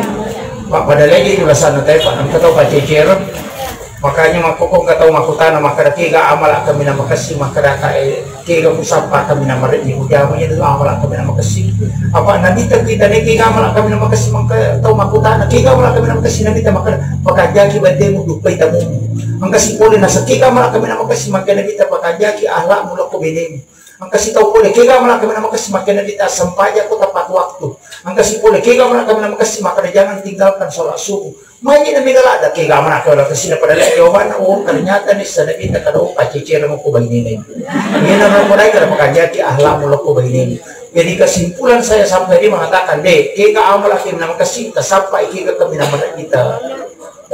Pak, pada lagi itu rasana teh, Pak, engka tau pacecereng. Makanya makkoko engka tau makkutana, makkeda, "Kega amala kaminang makessing?" Makkeda, "Ka, eh, kega kusappa kaminang mareddi mujama, iya tu amala kaminang makessing." Apa Nabi ta kita ne, "Kega amala kaminang makessing?" Maka tau makkutana, "Kega amala kaminang makessing?" Nabi ta makkeda, "Pakajaki baddemu, duppai tamumu." Engka sipole nasa, "Kega amala kaminang makessing?" Makkeda Nabi ta, "Pakajaki akhlakmu lokko benemu." Engka sitau pole, "Kega amala kaminang makessing?" Makkeda Nabi ta, "Sempajako tepat waktu." Engka sipole, "Kega amala kaminang makessing?" Makkeda, "Jangan tinggalkan sholat subuh." Maji na mega ladda, "Kega amala kaminang makessing?" Pada lagi jawabanna, "Oh, ternyata ni sanabita kada, oh, pacecereng ko bainena." Ini nama kodai kada pakajaki akhlakmu lokko bainena. Jadi kesimpulan saya sampai dia mengatakan, "De, kega amala kaminang makessing, tasappai kega kaminang mareddi ta,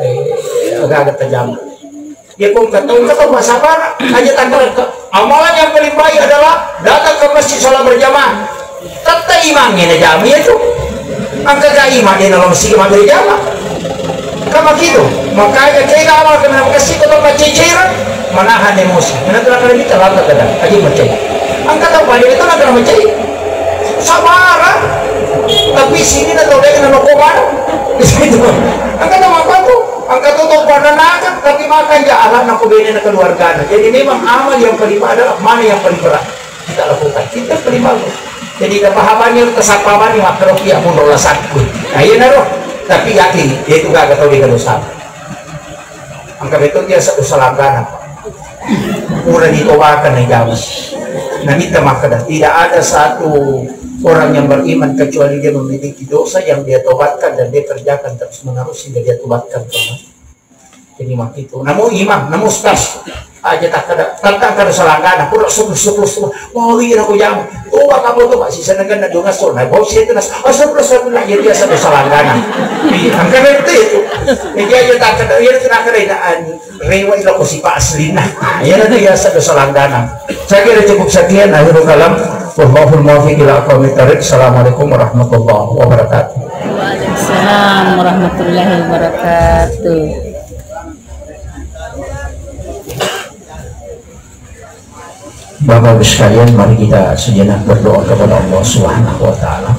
eh, aga-aga tajama." Iya, ko engka tau, engka tau massapara, aja tangkarakka. Amalan yang paling baik adalah datang ke masjid, sholat berjamaah. Tette imangnya na jama iya tu. Engka ga imang de nalo masjid mabberjamaah. Kan begitu. Makanya kega amala kaminang makessing ko tau pacecereng, menahan emosi. Karena tu nakala kita lata kada, aja macai. Engka tau pada itu nakala macai. Sabara. Tapi sini na tau de na nokko mana. Di situ. Engka tau apa tu? Engka to tau pananakang, tapi makanja alana ko benena keluargana. Jadi memang amal yang paling adalah mana yang paling berat kita lakukan. Itu paling bagus. Jadi kita pahamani, kita sapamani, makkero iya munro lasakku. Nah, iya naro. Tapi yakin, dia itu gaga tau dia dosa. Engka betul dia satu salangkana. Pura ditobakan na jama. Nabi ta makkeda, tidak ada satu orang yang beriman kecuali dia memiliki dosa yang dia tobatkan dan dia kerjakan terus menerus sehingga dia tobatkan. Jadi makitu. Namo imam, namo ustaz. Aja takkeda, tentang kada salanggana, pura suruh, suruh, suruh. Mau iya nako jama. Toba kamu tu, Pak, sisa nengkan na dunga so. Nah, bau sih itu nas. Astagfirullah, astagfirullah. Iya, biasa dosa langganan. Iya, angka itu itu. Jadi aja takkeda, iya, itu nakeda, anu, rewa ilo ko sipa aslina. Iya, itu biasa dosa langganan. Saya kira cukup sekian, akhirul kalam. Wallahul muwaffiq ila aqwamit thariq. Assalamualaikum warahmatullahi wabarakatuh. Waalaikumsalam warahmatullahi wabarakatuh. Bapak Ibu sekalian, mari kita sejenak berdoa kepada Allah Subhanahu wa Ta'ala.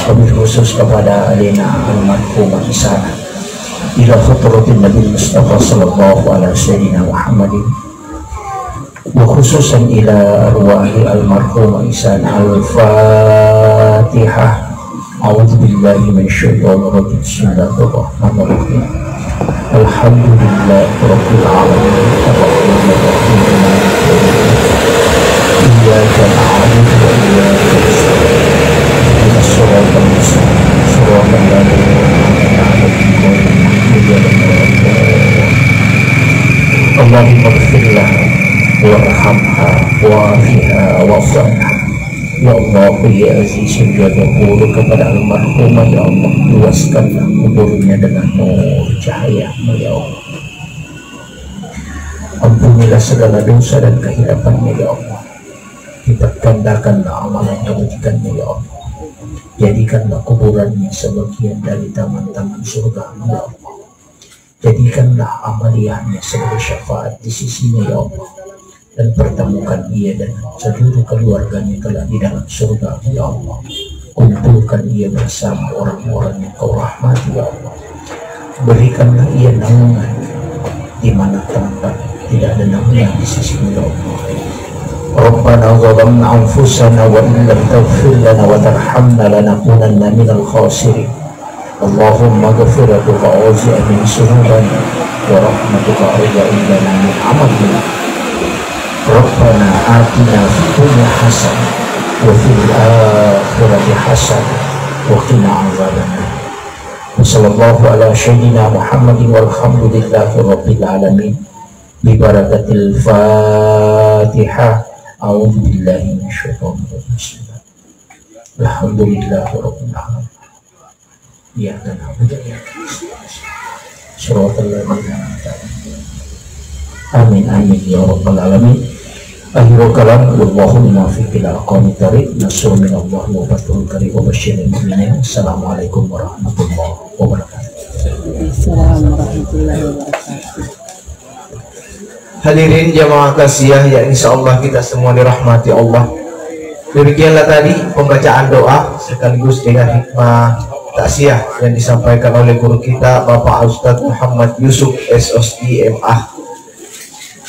Wabil khusus kepada alena almarhumah Isana, ila hadratin Nabi Mustafa sallallahu alaihi sayyidina Muhammadin, wa khususan ila arwahi almarhumah Isana. Al-Fatihah. A'udzubillahi minasyaitonirrajim. Bismillahirrahmanirrahim. Alhamdulillahirabbil alamin. Arrahmanirrahim. Maliki yaumiddin. Iyyaka na'budu wa iyyaka nasta'in. Ihdinas siratal mustaqim. Siratal ladzina an'amta 'alaihim ghairil maghdubi 'alaihim waladdallin. Allahumma ighfir laha warhamha wa Fiha wa afdalha. Ya Allah, ya Aziz, ya Ghafur, kepada almarhumah, ya Allah, luaskanlah kuburnya dengan nur cahaya-Mu, ya Allah. Ampunilah segala dosa dan kehilafannya, ya Allah. Lipat gandakanlah amalan kebajikannya, ya Allah. Jadikanlah kuburannya sebagian dari taman-taman surga-Mu, ya Allah. Jadikanlah amaliyahnya sebagai syafaat di sisi-Mu, ya Allah. Dan pertemukan ia dan seluruh keluarganya kelak di dalam surga-Mu, ya Allah. Kumpulkan ia bersama orang-orang yang Kau rahmati, ya Allah. Berikanlah ia naungan di mana tempat tidak ada naungan di sisi-Mu, ya Allah. Rabbana zalamna anfusana wa illam taghfir lana wa tarhamna lanakunanna minal khasirin. Allahumma ghfiratuka awsa'u min dzunubina wa rahmatuka arja indana min amalina. Rabbana atina fid dunya hasanah wa fil akhirati hasanah wa qina adzabannar. Wa sallallahu ala sayyidina Muhammadin walhamdulillahi rabbil alamin. Bi barakatil Fatihah. A'udzu billahi minasyaitonir rajim. Bismillah. Alhamdulillahi rabbil alamin. Iyyaka na'budu wa iyyaka nasta'in. Shiratal ladzina an'amta 'alaihim. Amin, amin, ya rabbal alamin. Akhirul kalam, wallahul muwaffiq ila aqwamit thariq, nasrun minallahi wa fathun qarib wa basyiril mu'minin. Assalamualaikum warahmatullahi wabarakatuh. Assalamualaikum warahmatullahi wabarakatuh. Hadirin jamaah tausiah yang insya Allah kita semua dirahmati Allah. Demikianlah tadi pembacaan doa sekaligus dengan hikmah tausiah yang disampaikan oleh guru kita, Bapak Ustadz Muhammad Yusuf, S O S I, M A.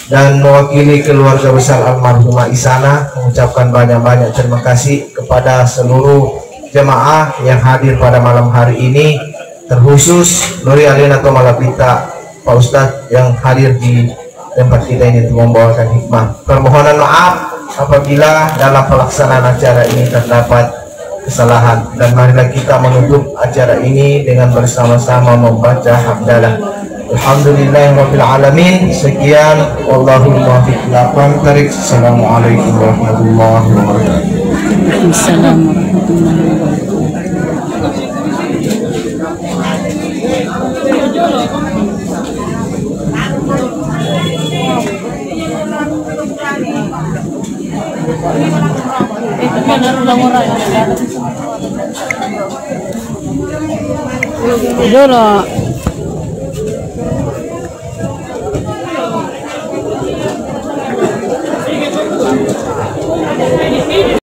Dan mewakili keluarga besar almarhumah Isana mengucapkan banyak-banyak terima kasih kepada seluruh jemaah yang hadir pada malam hari ini, terkhusus Nuri Alina Tomalapita, Pak Ustadz yang hadir di tempat kita ini untuk membawakan hikmah. Permohonan maaf apabila dalam pelaksanaan acara ini terdapat kesalahan. Dan marilah kita menutup acara ini dengan bersama-sama membaca hamdalah. Alhamdulillahirabbil alamin. Sekian, wallahul muwaffiq ila aqwamit thariq. Assalamualaikum warahmatullahi wabarakatuh. Waalaikumsalam warahmatullahi wabarakatuh. Dulu.